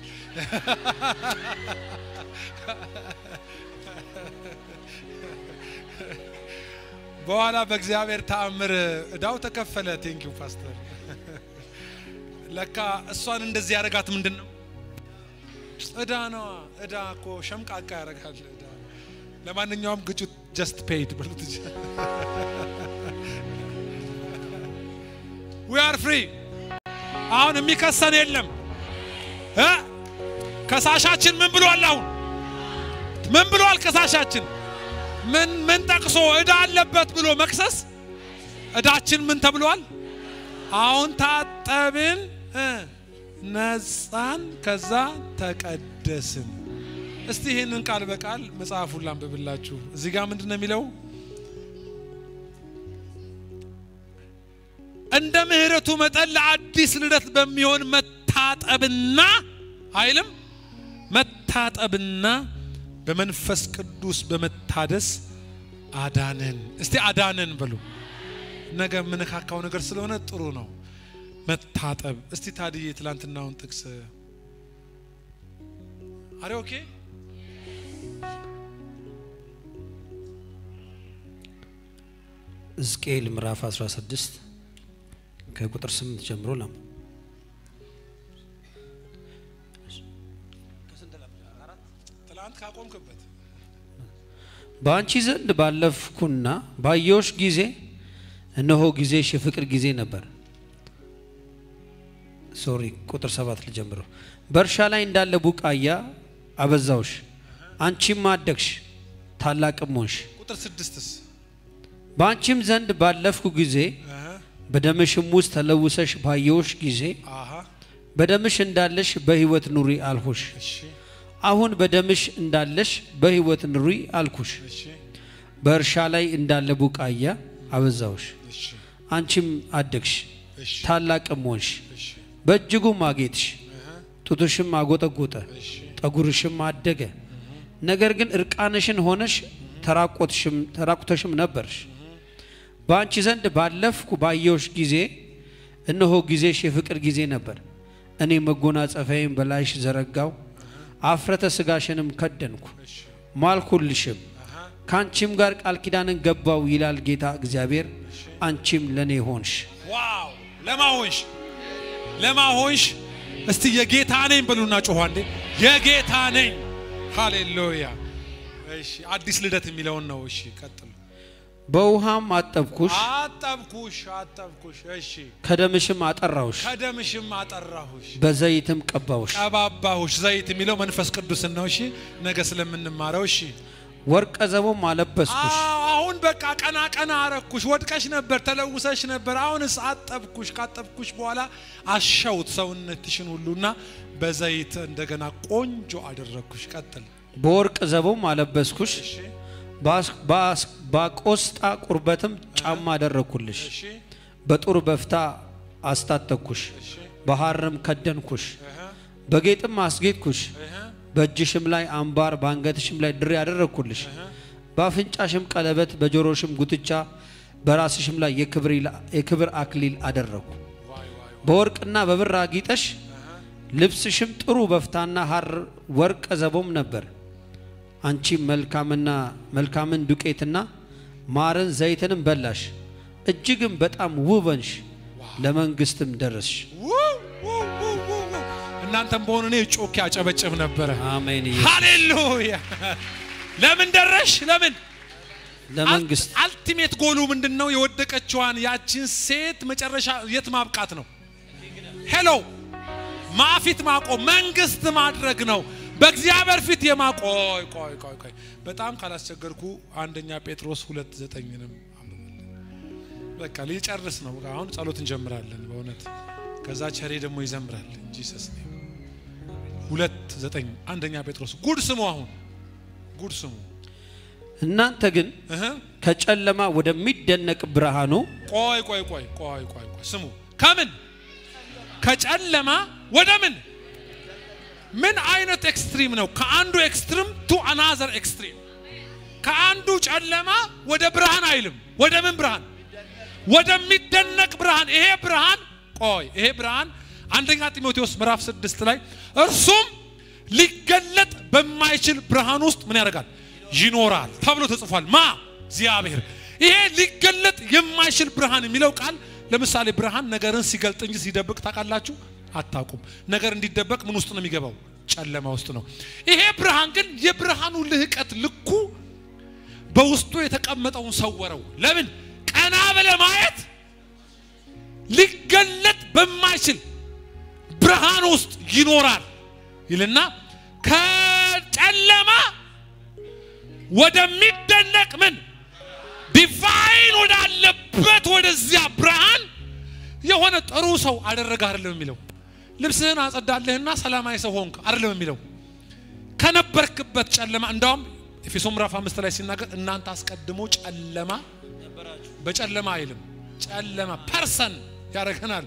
በኋላ በእግዚአብሔር ተአምር እዳው ተከፈለ። Thank you ፓስተር። ለካ እሷን እንደዚህ ያረጋት ምንድን ነው? እዳ ነዋ። እዳ እኮ ሸምቃቃ ያረጋል። እዳ። ለማንኛውም ግጭት just paid በሉት። We are free። አሁን የሚከሰን የለም እ ከሳሻችን ምን ብሏል? አሁን ምን ብሏል? ከሳሻችን ምን ጠቅሶ እዳ አለበት ብሎ መክሰስ፣ እዳችን ምን ተብሏል? አሁን ታጠብን፣ ነጻን፣ ከዛ ተቀደስን። እስቲ ይህንን ቃል በቃል መጽሐፉን ላንብብላችሁ። እዚህ ጋር ምንድን ነው የሚለው? እንደ ምሕረቱ መጠን ለአዲስ ልደት በሚሆን መታጠብና አይልም፣ መታጠብና በመንፈስ ቅዱስ በመታደስ አዳነን። እስቲ አዳነን በሉ። ነገ የምነካካው ነገር ስለሆነ ጥሩ ነው መታጠብ። እስቲ ታድዬ ትላንትናውን ጥቅስ አሬ okay። ሕዝቅኤል ምዕራፍ 16 ከቁጥር 8 ጀምሮ ላም ትላንት ካቆምክበት። በአንቺ ዘንድ ባለፍኩና ባየሁሽ ጊዜ እነሆ ጊዜሽ የፍቅር ጊዜ ነበር። Sorry፣ ቁጥር 7 ልጀምረው። በእርሻ ላይ እንዳለ ቡቃያ አበዛውሽ፣ አንቺም አደግሽ ታላቅም ሆንሽ። ቁጥር 6ስ? በአንቺም ዘንድ ባለፍኩ ጊዜ በደምሽም ውስጥ ተለውሰሽ ባየሁሽ ጊዜ በደምሽ እንዳለሽ በሕይወት ኑሪ አልኩሽ። አሁን በደምሽ እንዳለሽ በሕይወት ኑሪ አልኩሽ። በእርሻ ላይ እንዳለ ቡቃያ አበዛውሽ፣ አንቺም አደግሽ ታላቅም ሆንሽ፣ በእጅጉም አጌጥሽ፣ ጡትሽም አጎጠጎጠ፣ ጠጉርሽም አደገ። ነገር ግን እርቃንሽን ሆነሽ ተራቁተሽም ነበርሽ። በአንቺ ዘንድ ባለፍኩ ባየሁሽ ጊዜ እነሆ ጊዜሽ የፍቅር ጊዜ ነበር። እኔ መጎናጸፊያዬን በላይሽ ዘረጋው፣ አፍረተ ስጋሽንም ከደንኩ፣ ማልኩልሽም፣ ከአንቺም ጋር ቃል ኪዳንን ገባው ይላል ጌታ እግዚአብሔር። አንቺም ለኔ ሆንሽ። Wow! ለማ ሆንሽ? ለማ ሆንሽ? እስቲ የጌታ ነኝ በሉና ጮኋ እንዴ! የጌታ ነኝ። ሃሌሉያ። እሺ አዲስ ልደት የሚለውን ነው። እሺ ቀጥል። በውሃም አጠብኩሽ፣ አጠብኩሽ አጠብኩሽ። እሺ ከደምሽም አጠራሁሽ፣ ከደምሽም አጠራሁሽ፣ በዘይትም ቀባሁሽ። ቀባባሁሽ። ዘይት የሚለው መንፈስ ቅዱስን ነው። እሺ ነገ ስለምንማረው። እሺ ወርቀ ዘቦም አለበስኩሽ፣ አሁን በቃ ቀና ቀና አረኩሽ። ወድቀሽ ነበር፣ ተለውሰሽ ነበር። አሁንስ አጠብኩሽ። ካጠብኩሽ በኋላ አሸውት ሰውነትሽን ሁሉና በዘይት እንደገና ቆንጆ አደረግኩሽ። ቀጥል። በወርቅ ዘቦም አለበስኩሽ፣ ባቆስጣ ቁርበትም ጫማ አደረግኩልሽ። በጡር በፍታ አስታጠቅኩሽ፣ በሐርም ከደንኩሽ፣ በጌጥም አስጌጥኩሽ። በእጅሽም ላይ አምባር በአንገትሽም ላይ ድሪ አደረግኩልሽ። በአፍንጫሽም ቀለበት፣ በጆሮሽም ጉትቻ፣ በራስሽም ላይ የክብር አክሊል አደረግኩ። በወርቅና በብር አጊጠሽ፣ ልብስሽም ጥሩ በፍታና ሐር ወርቀ ዘቦም ነበር። አንቺም መልካምና መልካምን ዱቄትና ማርን ዘይትንም በላሽ፣ እጅግም በጣም ውብ ሆንሽ፣ ለመንግስትም ደረስሽ። እናንተም በሆነ እኔ ጮኬ አጨበጭብ ነበረ። አሜን። ሃሌሉያ። ለምን ደረሽ? ለምን ለመንግስት። Ultimate goal ኡ ምንድነው? የወደቀችዋን ያችን ሴት መጨረሻ የት ማብቃት ነው? Hello ማፊት ማቆም መንግስት ማድረግ ነው። በእግዚአብሔር ፊት የማቆይ ቆይ ቆይ ቆይ በጣም ካላስቸገርኩ አንደኛ ጴጥሮስ 2:9ንም አንብብልን። በቃ ሊጨርስ ነው። አሁን ጸሎት እንጀምራለን በእውነት። ከዛ ቸሬ ደግሞ ይዘምራል። Jesus name 2:9 አንደኛ ጴጥሮስ። ጉድ ስሙ፣ አሁን ጉድ ስሙ። እናንተ ግን ከጨለማ ወደሚደነቅ ብርሃኑ ቆይ ቆይ ቆይ ቆይ ቆይ ቆይ ስሙ። ከምን ከጨለማ ወደ ምን? ምን አይነት extreme ነው? ከአንዱ extreme to another extreme። ከአንዱ ጨለማ ወደ ብርሃን አይልም። ወደ ምን ብርሃን? ወደሚደነቅ ብርሃን። ይሄ ብርሃን ቆይ ይሄ ብርሃን አንደኛ ጢሞቴዎስ ምዕራፍ 6 ላይ እርሱም ሊገለጥ በማይችል ብርሃን ውስጥ ምን ያደርጋል? ይኖራል ተብሎ ተጽፏል። ማ እግዚአብሔር። ይሄ ሊገለጥ የማይችል ብርሃን የሚለው ቃል ለምሳሌ ብርሃን ነገርን ሲገልጥ እንጂ ሲደብቅ ታውቃላችሁ? አታውቁም። ነገር እንዲደበቅ ምን ውስጥ ነው የሚገባው? ጨለማ ውስጥ ነው። ይሄ ብርሃን ግን የብርሃኑ ልህቀት ልኩ በውስጡ የተቀመጠውን ሰወረው። ለምን? ቀና ብለህ ማየት ሊገለጥ በማይችል ብርሃን ውስጥ ይኖራል ይልና ከጨለማ ወደሚደነቅ ምን divine ወዳለበት ወደዚያ ብርሃን የሆነ ጥሩ ሰው አደረገ አይደለም የሚለው። ልብስህን አጸዳልህና ሰላማዊ ሰው ሆንክ አይደለም የሚለው። ከነበርክበት ጨለማ እንዳውም ኤፌሶን ምዕራፍ 5 ላይ ሲናገር እናንተ አስቀድሞ ጨለማ በጨለማ አይልም፣ ጨለማ person ያደርገናል።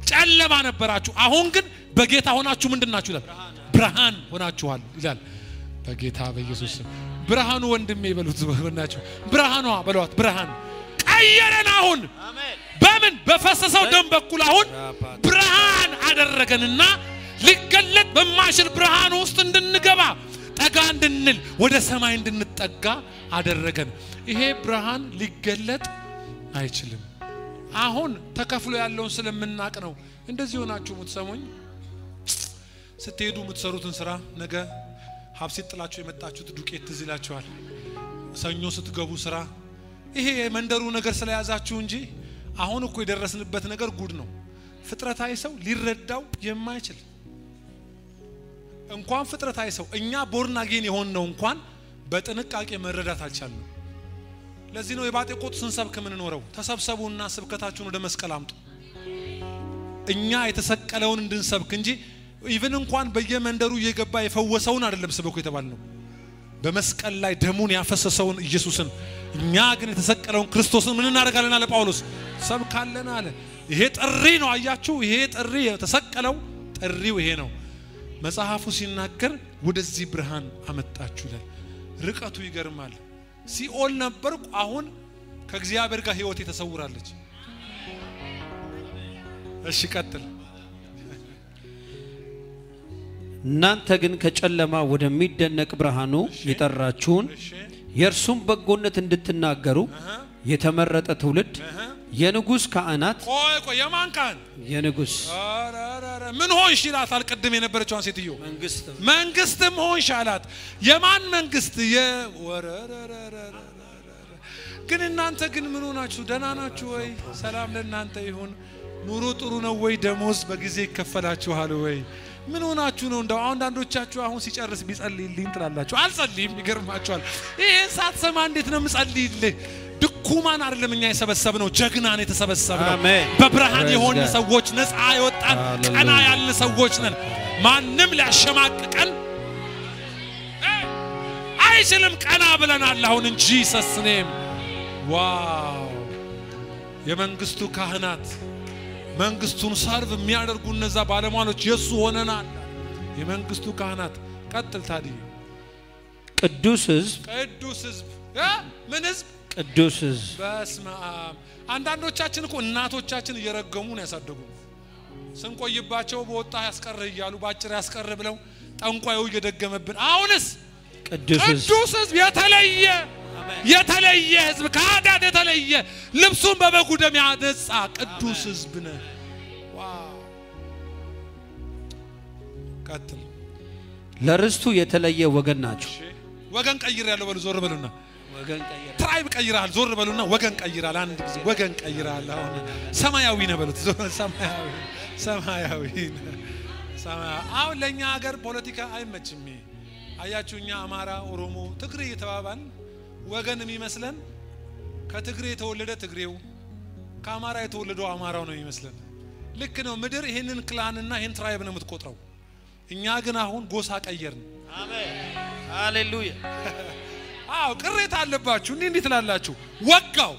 ጨለማ ነበራችሁ፣ አሁን ግን በጌታ ሆናችሁ ምንድናችሁ ይላል? ብርሃን ሆናችኋል ይላል። በጌታ በኢየሱስ ስም ብርሃኑ ወንድሜ በሉት፣ ወንዳችሁ ብርሃኗ በሏት። ብርሃን ቀየረን። አሁን በምን በፈሰሰው ደም በኩል አሁን ብርሃን አደረገንና ሊገለጥ በማይችል ብርሃን ውስጥ እንድንገባ ጠጋ እንድንል ወደ ሰማይ እንድንጠጋ አደረገን። ይሄ ብርሃን ሊገለጥ አይችልም። አሁን ተከፍሎ ያለውን ስለምናቅ ነው። እንደዚህ ሆናችሁ የምትሰሙኝ ስትሄዱ የምትሰሩትን ስራ ነገ ሀብሲት ጥላችሁ የመጣችሁት ዱቄት ትዝ ይላችኋል። ሰኞ ስትገቡ ስራ ይሄ የመንደሩ ነገር ስለያዛችሁ እንጂ አሁን እኮ የደረስንበት ነገር ጉድ ነው። ፍጥረታዊ ሰው ሊረዳው የማይችል እንኳን ፍጥረታዊ ሰው እኛ born again የሆንነው እንኳን በጥንቃቄ መረዳት አልቻልንም። ለዚህ ነው የባጤ ቆጥ ስንሰብክ የምንኖረው። ተሰብሰቡና ስብከታችሁን ወደ መስቀል አምጡ። እኛ የተሰቀለውን እንድንሰብክ እንጂ even እንኳን በየመንደሩ እየገባ የፈወሰውን አይደለም ስበኩ የተባልነው። በመስቀል ላይ ደሙን ያፈሰሰውን ኢየሱስን፣ እኛ ግን የተሰቀለውን ክርስቶስን ምን እናደርጋለን አለ ጳውሎስ፣ ሰብካለን አለ። ይሄ ጥሪ ነው። አያችሁ፣ ይሄ ጥሪ የተሰቀለው ጥሪው ይሄ ነው። መጽሐፉ ሲናገር ወደዚህ ብርሃን አመጣችሁ ይላል። ርቀቱ ይገርማል። ሲኦል ነበርኩ፣ አሁን ከእግዚአብሔር ጋር ህይወቴ ተሰውራለች። እሺ ቀጥል። እናንተ ግን ከጨለማ ወደሚደነቅ ብርሃኑ የጠራችሁን የእርሱም በጎነት እንድትናገሩ የተመረጠ ትውልድ፣ የንጉስ ካህናት። ቆይ ቆይ፣ የማን ካህን? የንጉስ። ኧረ ኧረ ኧረ፣ ምን ሆንሽ ይላታል። ቅድም የነበረችዋን ሴትዮ መንግስት። መንግስትም ሆንሽ አላት። የማን መንግስት? የወረረረረረረ ግን እናንተ ግን ምን ሆናችሁ? ደህና ናችሁ ወይ? ሰላም ለእናንተ ይሁን። ኑሮ ጥሩ ነው ወይ? ደሞዝ በጊዜ ይከፈላችኋል ወይ? ምን ሆናችሁ ነው? እንደው አንዳንዶቻችሁ አሁን ሲጨርስ ቢጸልይልኝ ትላላችሁ። አልጸልይም። ይገርማችኋል። ይሄን ሳትሰማ እንዴት ነው የምጸልይልህ? ድኩማን አይደለም እኛ የሰበሰብነው፣ ጀግናን የተሰበሰብነው። አሜን። በብርሃን የሆን Praise God. ሰዎች፣ ነፃ የወጣን ቀና ያልን ሰዎች ነን። ማንም ሊያሸማቅቀን አይችልም። ቀና ብለናል አሁን እንጂ Jesus name። Wow! የመንግስቱ ካህናት፣ መንግስቱን serve የሚያደርጉ እነዛ ባለሟሎች የእሱ ሆነናል። የመንግስቱ ካህናት። ቀጥል ታዲያ። ቅዱስ ሕዝብ። ቅዱስ ህዝብ እ? ምን ህዝብ? ቅዱስ ሕዝብ። በስመ አብ። አንዳንዶቻችን እኮ እናቶቻችን እየረገሙ ነው ያሳደጉ። ስንቆይባቸው በወጣ ያስቀርህ እያሉ፣ በአጭር ያስቀርህ ብለው ጠንቋዩ እየደገመብን። አሁንስ ቅዱስ ሕዝብ። ቅዱስ ህዝብ፣ የተለየ የተለየ ህዝብ፣ ከኃጢአት የተለየ፣ ልብሱን በበጉ ደም ያነጻ ቅዱስ ህዝብ ነህ። Wow! ቀጥል። ለርስቱ የተለየ ወገን ናቸው። ወገን ቀይር ያለው በሉ፣ ዞር በሉና። ወገን ቀየረ። Tribe ቀይረሃል። ዞር በሉና ወገን ቀይረሃል። አንድ ጊዜ ወገን ቀይረሃል። አሁን ሰማያዊ ነህ በሉት። ዞር፣ ሰማያዊ፣ ሰማያዊ ነህ። ሰማያዊ። አሁን ለእኛ ሀገር ፖለቲካ አይመችም። ይሄ አያችሁ፣ እኛ አማራ፣ ኦሮሞ፣ ትግሬ እየተባባልን ወገን የሚመስለን ከትግሬ የተወለደ ትግሬው፣ ከአማራ የተወለደው አማራው ነው የሚመስለን። ልክ ነው። ምድር ይህንን clan ና ይህን tribe ነው የምትቆጥረው። እኛ ግን አሁን ጎሳ ቀየርን። አሜን፣ ሃሌሉያ። አዎ፣ ቅሬታ አለባችሁ። እንዲህ እንዲህ ትላላችሁ። ወጋው፣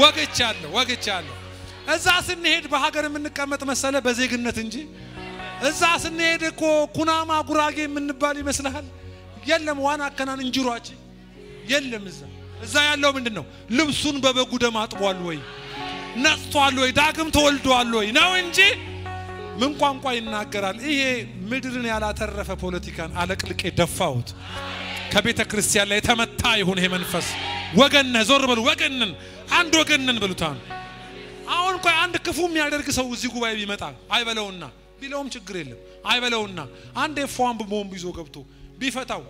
ወግቻለሁ፣ ወግቻለሁ። እዛ ስንሄድ በሀገር የምንቀመጥ መሰለ በዜግነት እንጂ እዛ ስንሄድ እኮ ኩናማ ጉራጌ የምንባል ይመስልሃል? የለም፣ ዋና አከናን እንጅሯች የለም። እዛ ያለው ምንድን ነው? ልብሱን በበጉ ደም አጥቧል ወይ፣ ነጽቷል ወይ፣ ዳግም ተወልዷል ወይ ነው እንጂ ምን ቋንቋ ይናገራል? ይሄ ምድርን ያላተረፈ ፖለቲካን አለቅልቄ ደፋሁት። ከቤተ ክርስቲያን ላይ የተመታ ይሁን ይሄ መንፈስ። ወገን ነህ፣ ዞር በሉ፣ ወገንን፣ አንድ ወገንን በሉታን። አሁን ቆይ፣ አንድ ክፉ የሚያደርግ ሰው እዚህ ጉባኤ ቢመጣ፣ አይበለውና ቢለውም ችግር የለም። አይበለውና አንድ የፏምብ ቦምብ ይዞ ገብቶ ቢፈታው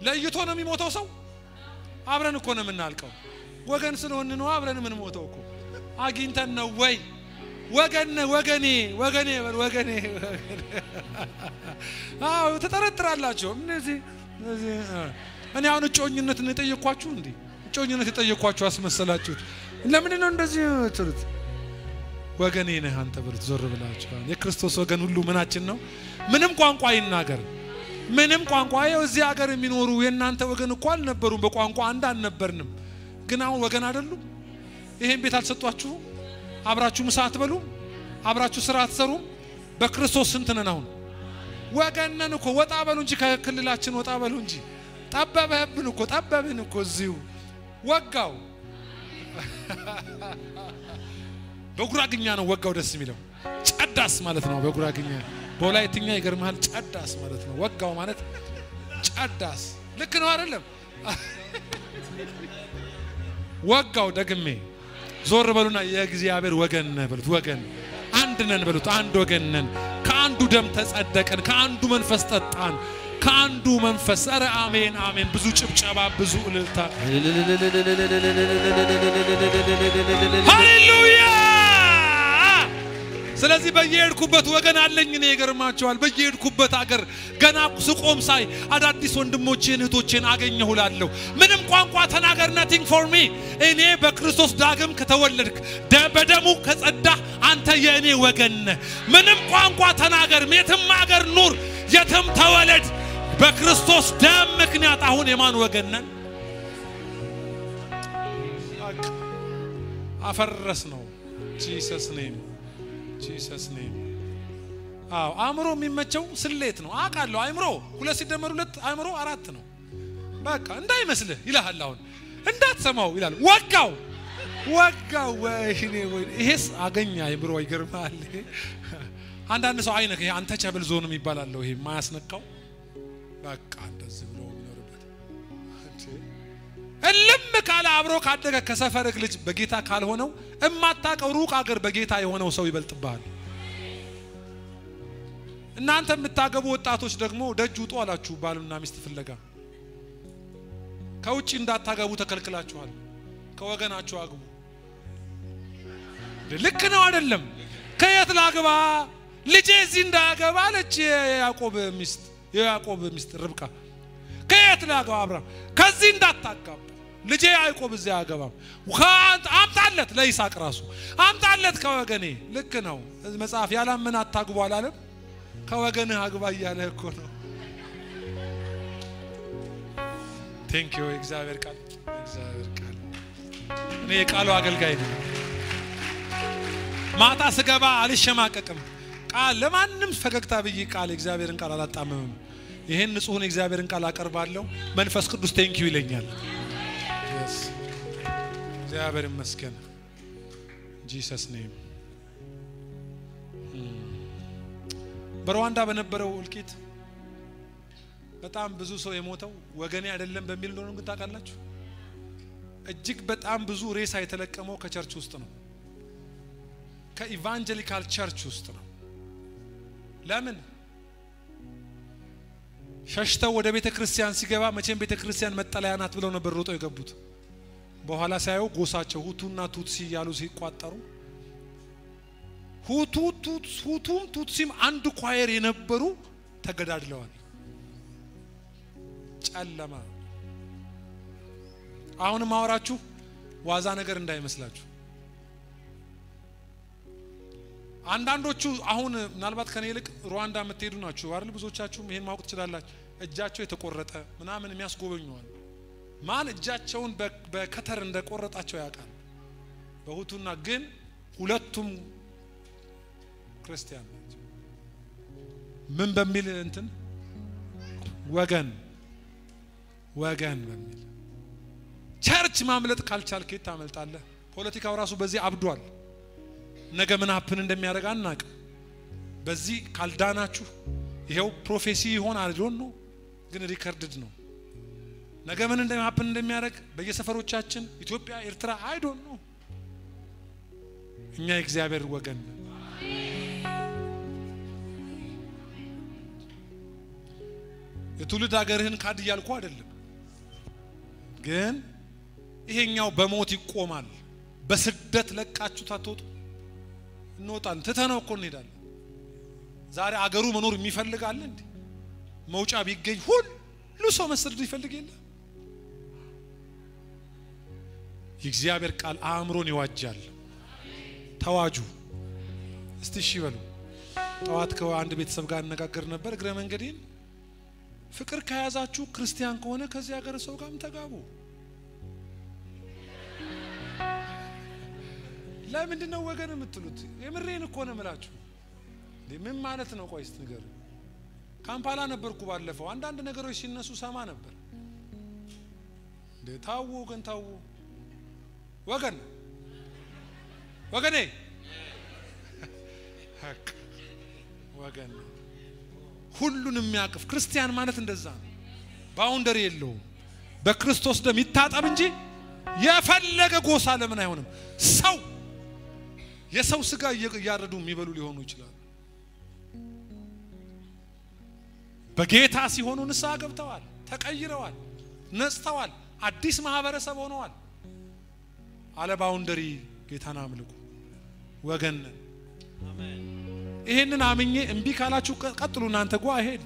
ለይቶ ነው የሚሞተው ሰው? አብረን እኮ ነው የምናልቀው። ወገን ስለሆን ነው አብረን የምንሞተው እኮ። አግኝተን ነው ወይ? ወገን ነህ፣ ወገኔ፣ ወገኔ በል፣ ወገኔ። አዎ፣ ትጠረጥራላችሁ። እነዚህ እነዚህ እኔ አሁን እጮኝነትን የጠየኳችሁ እንዴ? እጮኝነት የጠየኳችሁ አስመሰላችሁት። ለምንድን ነው እንደዚህ የምትሉት? ወገኔ ነህ አንተ በሉት ዞር ብላችሁ። የክርስቶስ ወገን ሁሉ ምናችን ነው? ምንም ቋንቋ ይናገር፣ ምንም ቋንቋ። ይኸው እዚህ ሀገር የሚኖሩ የእናንተ ወገን እኮ አልነበሩም። በቋንቋ አንድ አልነበርንም። ግን አሁን ወገን አይደሉም? ይሄን ቤት አልሰጧችሁም? አብራችሁ ምሳ አትበሉም? አብራችሁ ስራ አትሰሩም? በክርስቶስ ስንት ነን አሁን? ወገን ነን እኮ። ወጣ በሉ እንጂ፣ ከክልላችን ወጣ በሉ እንጂ። ጠበበብን እኮ፣ ጠበብን እኮ እዚሁ። ወጋው። በጉራግኛ ነው ወጋው ደስ የሚለው፣ ጨዳስ ማለት ነው በጉራግኛ። በወላይትኛ ይገርምሃል፣ ጨዳስ ማለት ነው። ወጋው ማለት ጨዳስ። ልክ ነው አይደለም? ወጋው። ደግሜ ዞር በሉና የእግዚአብሔር ወገን ነህ በሉት። ወገን አንድ ነን በሉት። አንድ ወገን ነን። ከአንዱ ደም ተጸደቅን፣ ከአንዱ መንፈስ ጠጣን፣ ከአንዱ መንፈስ። ኧረ አሜን አሜን! ብዙ ጭብጨባ፣ ብዙ እልልታ። ሃሌሉያ! ስለዚህ በየሄድኩበት ወገን አለኝ። እኔ ይገርማቸዋል። በየሄድኩበት አገር ገና ስቆም ሳይ አዳዲስ ወንድሞቼን እህቶቼን አገኘሁ እላለሁ። ምንም ቋንቋ ተናገር፣ nothing for me። እኔ በክርስቶስ ዳግም ከተወለድክ፣ በደሙ ከጸዳህ፣ አንተ የእኔ ወገን ነህ። ምንም ቋንቋ ተናገር፣ የትም አገር ኑር፣ የትም ተወለድ፣ በክርስቶስ ደም ምክንያት አሁን የማን ወገን ነን? አፈረስ ነው። Jesus name, Jesus name። አዎ፣ አእምሮ የሚመቸው ስሌት ነው አውቃለሁ። አእምሮ ሁለት ሲደመር ሁለት አእምሮ አራት ነው። በቃ እንዳይመስልህ ይልሃል። አሁን እንዳትሰማው ይላል። ወጋው፣ ወጋው። ወይኔ ወይኔ! ይሄስ አገኘ አእምሮ። ይገርማል። አንዳንድ ሰው አይነክ፣ ይሄ untouchable zone የሚባል አለው። ይሄ የማያስነካው በቃ እንደዚህ ብሎ የሚኖርበት። እልም ካለ አብሮ ካደገ ከሰፈርህ ልጅ በጌታ ካልሆነው እማታውቀው ሩቅ አገር በጌታ የሆነው ሰው ይበልጥብሃል። እናንተ የምታገቡ ወጣቶች ደግሞ ደጅ ውጡ አላችሁ ባልና ሚስት ፍለጋ። ከውጪ እንዳታገቡ ተከልክላችኋል። ከወገናችሁ አግቡ። ልክ ነው አይደለም? ከየት ላግባ ልጄ እዚህ እንዳያገባ አለች የያዕቆብ ሚስት፣ የያዕቆብ ሚስት ርብቃ። ከየት ላግባ አብርሃም፣ ከዚህ እንዳታጋባ ልጄ ያዕቆብ እዚህ አያገባም። አምጣለት ለይስሐቅ ራሱ አምጣለት ከወገኔ። ልክ ነው መጽሐፍ ያላመነ አታግቡ አላለም? ከወገንህ አግባ እያለ እኮ ነው። Thank you እግዚአብሔር ቃል፣ እግዚአብሔር ቃል። እኔ የቃሉ አገልጋይ ነኝ። ማታ ስገባ አልሸማቀቅም። ቃል ለማንም ፈገግታ ብዬ ቃል የእግዚአብሔርን ቃል አላጣምምም። ይሄን ንጹህን የእግዚአብሔርን ቃል አቀርባለሁ። መንፈስ ቅዱስ thank you ይለኛል። እግዚአብሔር ይመስገን። Jesus name። በሩዋንዳ በነበረው እልቂት በጣም ብዙ ሰው የሞተው ወገኔ አይደለም በሚል እንደሆነ ግን ታውቃላችሁ። እጅግ በጣም ብዙ ሬሳ የተለቀመው ከ church ውስጥ ነው። ከ evangelical church ውስጥ ነው። ለምን ሸሽተው ወደ ቤተ ክርስቲያን ሲገባ መቼም ቤተ ክርስቲያን መጠለያ ናት ብለው ነበር ሮጠው የገቡት። በኋላ ሳያዩ ጎሳቸው ሁቱና ቱትሲ እያሉ ሲቋጠሩ ሁቱ ሁቱም ቱትሲም አንድ choir የነበሩ ተገዳድለዋል። ጨለማ። አሁንም አወራችሁ ዋዛ ነገር እንዳይመስላችሁ። አንዳንዶቹ አሁን ምናልባት ከኔ ይልቅ ሩዋንዳ የምትሄዱ ናችሁ አይደል? ብዙዎቻችሁም ይሄን ማወቅ ትችላላችሁ። እጃቸው የተቆረጠ ምናምን የሚያስጎበኙ አሉ። ማን እጃቸውን በከተር እንደቆረጣቸው ያውቃል። በሁቱና ግን ሁለቱም ክርስቲያን ናቸው። ምን በሚል እንትን ወገን ወገን በሚል church ማምለጥ ካልቻልክ የት ታመልጣለህ? ፖለቲካው ራሱ በዚህ አብዷል። ነገ ምን happen እንደሚያደርግ አናውቅም። በዚህ ካልዳናችሁ ይሄው prophecy ይሆን I don't know ግን recorded ነው። ነገ ምን እንደሚ happen እንደሚያደርግ በየሰፈሮቻችን ኢትዮጵያ፣ ኤርትራ I don't know። እኛ የእግዚአብሔር ወገን ነን። የትውልድ ሀገርህን ካድ እያልኩ አይደለም፣ ግን ይሄኛው በሞት ይቆማል። በስደት ለቃችሁ ታትወጡ እንወጣለን። ትተነው እኮ እንሄዳለን። ዛሬ አገሩ መኖር የሚፈልግ አለ እንዴ? መውጫ ቢገኝ ሁሉ ሰው መሰደድ ይፈልግ የለ? የእግዚአብሔር ቃል አእምሮን ይዋጃል። ተዋጁ እስቲ እሺ በሉ። ጠዋት ከአንድ ቤተሰብ ጋር አነጋገር ነበር። እግረ መንገዴን ፍቅር ከያዛችሁ ክርስቲያን ከሆነ ከዚህ ሀገር ሰው ጋርም ተጋቡ። ለምንድን ነው ወገን የምትሉት? የምሬን እኮ ነው የምላችሁ። ምን ማለት ነው? ቆይ እስቲ ንገሩ። ካምፓላ ነበርኩ ባለፈው። አንዳንድ ነገሮች ሲነሱ ሰማ ነበር። እንዴ ታው ወገን ታው ወገን ወገኔ ሀቅ ወገን ሁሉንም የሚያቅፍ ክርስቲያን ማለት እንደዛ ነው። boundary የለውም። በክርስቶስ ደም ይታጠብ እንጂ የፈለገ ጎሳ ለምን አይሆንም? ሰው የሰው ስጋ እያረዱ የሚበሉ ሊሆኑ ይችላሉ። በጌታ ሲሆኑ ንስሐ ገብተዋል፣ ተቀይረዋል፣ ነጽተዋል፣ አዲስ ማህበረሰብ ሆነዋል። አለ boundary ጌታን አምልኩ። ወገን ነን። ይሄንን አምኜ እምቢ ካላችሁ ቀጥሉ እናንተ go ahead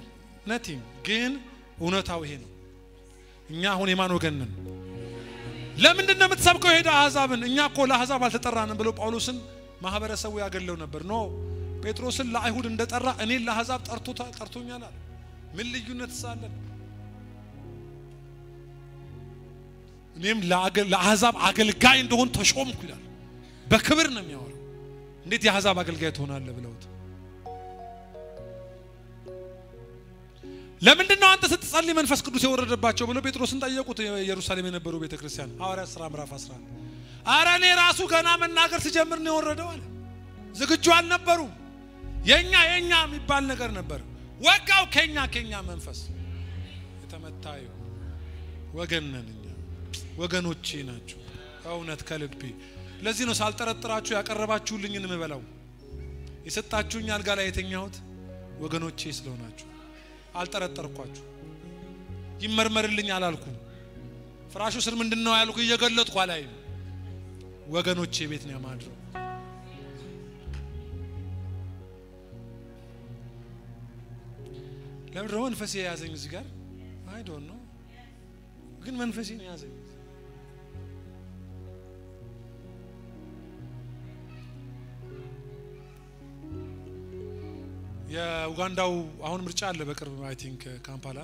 nothing። ግን እውነታው ይሄ ነው። እኛ አሁን የማን ወገን ነን? ለምንድን ነው የምትሰብከው ሄደ አሕዛብን? እኛ እኮ ለአሕዛብ አልተጠራንም ብሎ ጳውሎስን ማህበረሰቡ ያገለው ነበር። No ጴጥሮስን ለአይሁድ እንደጠራ እኔን ለአሕዛብ ጠርቶኛል አለ። ምን ልዩነት ሳለን? እኔም ለአሕዛብ አገልጋይ እንደሆን ተሾምኩ ይላል። በክብር ነው የሚያወራው። እንዴት የአሕዛብ አገልጋይ ትሆናለህ ብለውት። ለምንድን ነው አንተ ስትጸልይ መንፈስ ቅዱስ የወረደባቸው ብለው ጴጥሮስን ጠየቁት። ኢየሩሳሌም የነበሩ ቤተክርስቲያን ሐዋርያት ሥራ ምዕራፍ 11። አረ እኔ ራሱ ገና መናገር ሲጀምር ነው የወረደው አለ። ዝግጁ አልነበሩም። የኛ የኛ የሚባል ነገር ነበር። ወጋው ከኛ ከኛ መንፈስ የተመታዩ ወገን ነን እኛ። ወገኖቼ ናችሁ። ከእውነት ከልቤ። ለዚህ ነው ሳልጠረጥራችሁ ያቀረባችሁልኝን የምበላው። የሰጣችሁኝ አልጋ ላይ የተኛሁት ወገኖቼ ስለሆናችሁ አልጠረጠርኳችሁ። ይመርመርልኝ አላልኩም። ፍራሹ ስር ምንድነው ያልኩ እየገለጥኩ አላይም። ወገኖቼ ቤት ነው የማድረው። ለምን ነው መንፈሴ የያዘኝ እዚህ ጋር? I don't know፣ ግን መንፈሴ ነው የያዘኝ። የኡጋንዳው አሁን ምርጫ አለ በቅርብ፣ I think ካምፓላ፣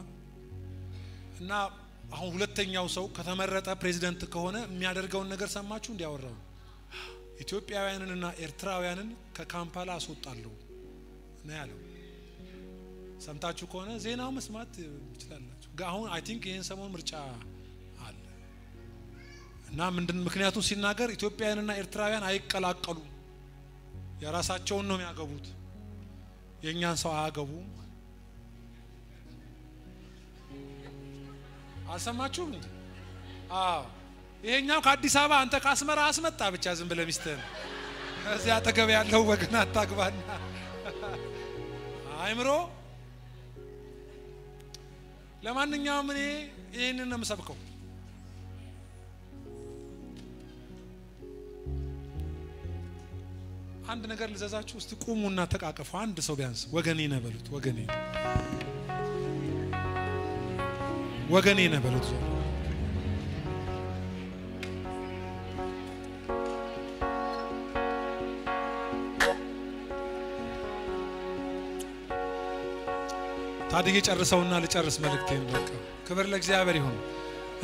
እና አሁን ሁለተኛው ሰው ከተመረጠ ፕሬዚደንት ከሆነ የሚያደርገውን ነገር ሰማችሁ? እንዲያወራው ኢትዮጵያውያንንና ኤርትራውያንን ከካምፓላ አስወጣለሁ ነው ያለው። ሰምታችሁ ከሆነ ዜናው መስማት ትችላላችሁ። አሁን I think ይሄን ሰሞን ምርጫ አለ፣ እና ምንድን ምክንያቱ ሲናገር ኢትዮጵያውያንና ኤርትራውያን አይቀላቀሉም፣ የራሳቸውን ነው የሚያገቡት፣ የኛን ሰው አያገቡም። አልሰማችሁም እንዴ? አዎ፣ ይሄኛው ከአዲስ አበባ አንተ ከአስመራ አስመጣ ብቻ ዝም ብለህ ሚስትህን እዚህ አጠገብ ያለው ወገን አታግባና አይምሮ። ለማንኛውም እኔ ይህንን ነው የምሰብከው። አንድ ነገር ልዘዛችሁ እስቲ፣ ቁሙና ተቃቀፉ። አንድ ሰው ቢያንስ ወገኔ ነህ በሉት። ወገኔ፣ ወገኔ ነህ በሉት። ዞር ታድጌ ጨርሰውና ልጨርስ መልእክቴን። በቃ ክብር ለእግዚአብሔር ይሁን።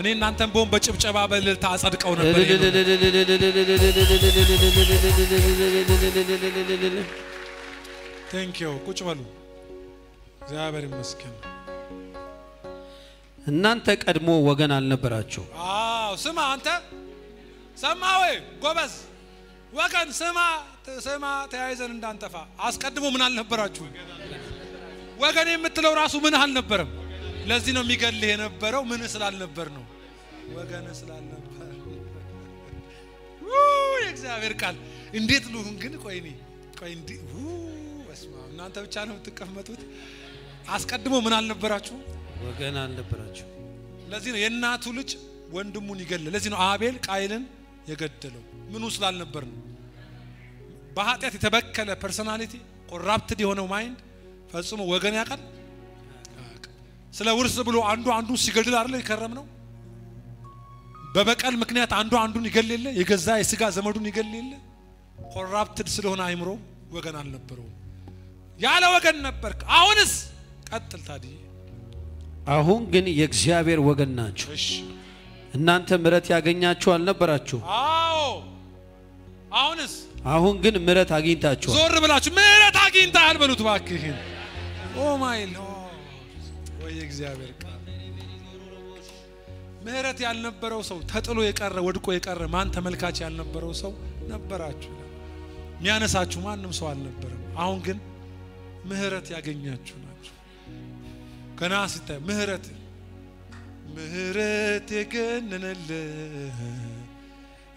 እኔ እናንተን በሆን በጭብጨባ በእልልታ አጸድቀው ነበር። Thank you። ቁጭ በሉ። እግዚአብሔር ይመስገን። እናንተ ቀድሞ ወገን አልነበራችሁ። አዎ፣ ስማ፣ አንተ ሰማ ወይ ጎበዝ ወገን ስማ፣ ስማ፣ ተያይዘን እንዳንጠፋ። አስቀድሞ ምን አልነበራችሁ? ወገን የምትለው ራሱ ምን አልነበረም። ለዚህ ነው የሚገልህ የነበረው፣ ምን ስላልነበር ነው፣ ወገን ስላልነበር። የእግዚአብሔር ቃል እንዴት ልሁን ግን? ቆይ እኔ ቆይ እንዲ፣ በስመ አብ፣ እናንተ ብቻ ነው የምትቀመጡት። አስቀድሞ ምን አልነበራችሁ? ወገን አልነበራችሁ። ለዚህ ነው የእናቱ ልጅ ወንድሙን ይገድል። ለዚህ ነው አቤል ቃይልን የገደለው፣ ምኑ ስላልነበር ነው። በኃጢአት የተበከለ personality፣ corrupted የሆነው mind ፈጽሞ ወገን ያውቃል? ስለ ውርስ ብሎ አንዱ አንዱን ሲገድል አይደለ የከረም ነው? በበቀል ምክንያት አንዱ አንዱን ይገል የለ፣ የገዛ የስጋ ዘመዱን ይገል የለ። Corrupted ስለሆነ አይምሮ ወገን አልነበረውም። ያለ ወገን ነበርክ። አሁንስ ቀጥል ታዲያ። አሁን ግን የእግዚአብሔር ወገን ናችሁ። እሺ። እናንተ ምሕረት ያገኛችሁ አልነበራችሁ። አዎ፣ አሁንስ? አሁን ግን ምሕረት አግኝታችኋል። ዞር ብላችሁ ምሕረት አግኝተሃል በሉት እባክህን። Oh my Lord፣ ወይ የእግዚአብሔር ቃል! ምሕረት ያልነበረው ሰው፣ ተጥሎ የቀረ፣ ወድቆ የቀረ፣ ማን ተመልካች ያልነበረው ሰው ነበራችሁ። የሚያነሳችሁ ማንም ሰው አልነበረም። አሁን ግን ምሕረት ያገኛችሁ ናችሁ። ገና ሲታይ ምሕረት፣ ምሕረት የገነነልህ፣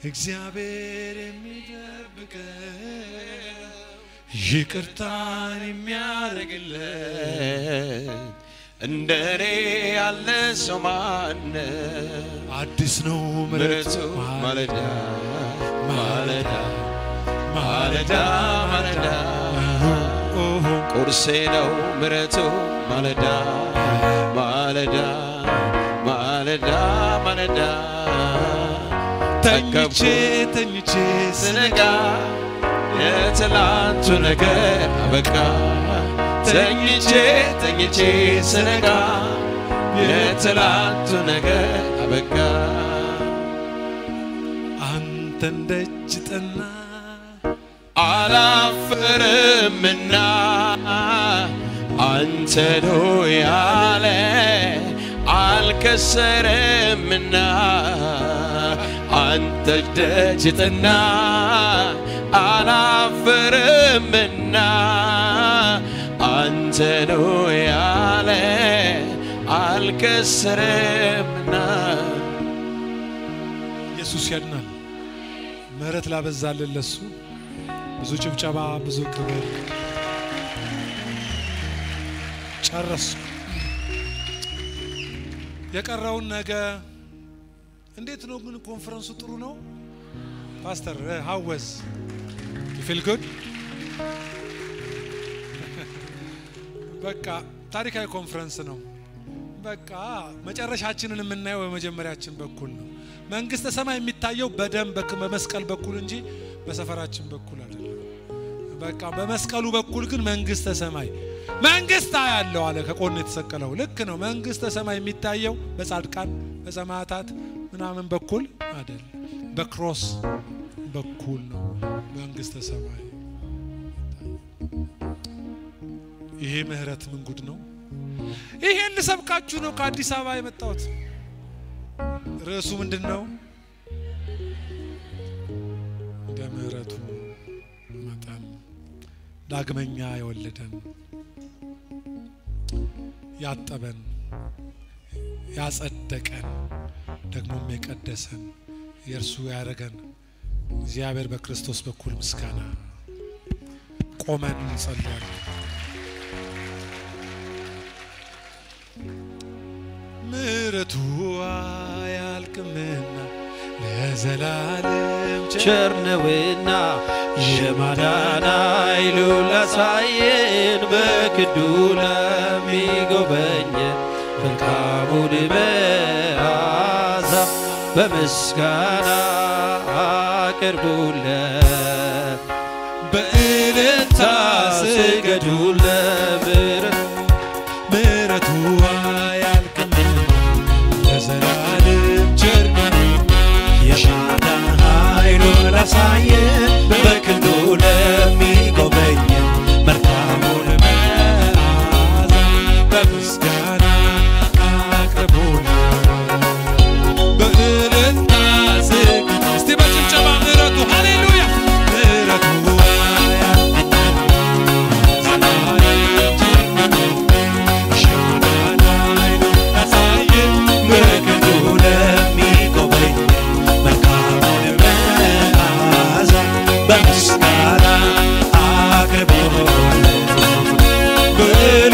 እግዚአብሔር የሚጠብቀው፣ ይቅርታን የሚያደርግለት እንደኔ ያለ ሰው ማነው? አዲስ ነው ምሕረቱ ምሕረቱ ማለዳ ማለዳ ማለዳ ማለዳ፣ ቁርሴ ነው ምሕረቱ ማለዳ ማለዳ ማለዳ ማለዳ። ተኝቼ ተኝቼ ስነቃ የትላንቱ ነገር አበቃ። ተኝቼ ተኝቼ ስነቃ የትላንቱ ነገር አበቃ። አንተን ደጅ ጠና አላፍርምና አንተ ነው ያለ አልከሰረምና፣ አንተ ደጅ ጥና አላፍርምና፣ አንተ ነው ያለ አልከሰረምና። ኢየሱስ ያድናል። ምህረት ላበዛልን ለሱ ብዙ ጭብጨባ፣ ብዙ ክብር። ጨረስኩ። የቀረውን ነገ። እንዴት ነው ግን ኮንፈረንሱ? ጥሩ ነው ፓስተር? How was you feel good? በቃ ታሪካዊ ኮንፈረንስ ነው። በቃ መጨረሻችንን የምናየው በመጀመሪያችን በኩል ነው። መንግስተ ሰማይ የሚታየው በደም በመስቀል በኩል እንጂ በሰፈራችን በኩል አይደለም። በቃ በመስቀሉ በኩል ግን መንግስተ ሰማይ መንግስት ያለው አለ ከቆን የተሰቀለው ልክ ነው። መንግስተ ሰማይ የሚታየው በጻድቃን በሰማዕታት ምናምን በኩል አይደለም፣ በ cross በኩል ነው መንግስተ ሰማይ። ይሄ ምህረት ምን ጉድ ነው! ይሄን ልሰብካችሁ ነው ከአዲስ አበባ የመጣሁት። ርዕሱ ምንድን ነው? እንደ ምህረቱ መጠን ዳግመኛ የወለደን፣ ያጠበን፣ ያጸደቀን፣ ደግሞም የቀደሰን፣ የእርሱ ያደረገን እግዚአብሔር በክርስቶስ በኩል ምስጋና። ቆመን እንጸልያለን። ምህረቱ አያልቅምና ለዘላለም ቸር ነውና፣ የማዳን ኃይሉን ላሳየን፣ በክንዱ ለሚጎበኘን መልካሙን መዓዛ በምስጋና አቅርቡለት፣ በእልልታ ስገዱለት። ምህረቱ አያልቅምና ለዘላለም ቸር ነውና፣ የማዳን ኃይሉን ላሳየን፣ በክንዱ ለሚጎበኘን መልካሙን መዓዛ በምስጋና አቅርቡለት፣ በእልልታ ስገዱ። እስቲ በጭብጨባ ምህረቱ፣ ሃሌሉያ፣ ምህረቱ አያልቅምና ለዘላለም ቸር ነውና፣ የማዳን ኃይሉን ላሳየን በክንዱ ለሚጎበኘን መልካሙን መዓዛ በምስጋና አቅርቡለት፣ በእልልታ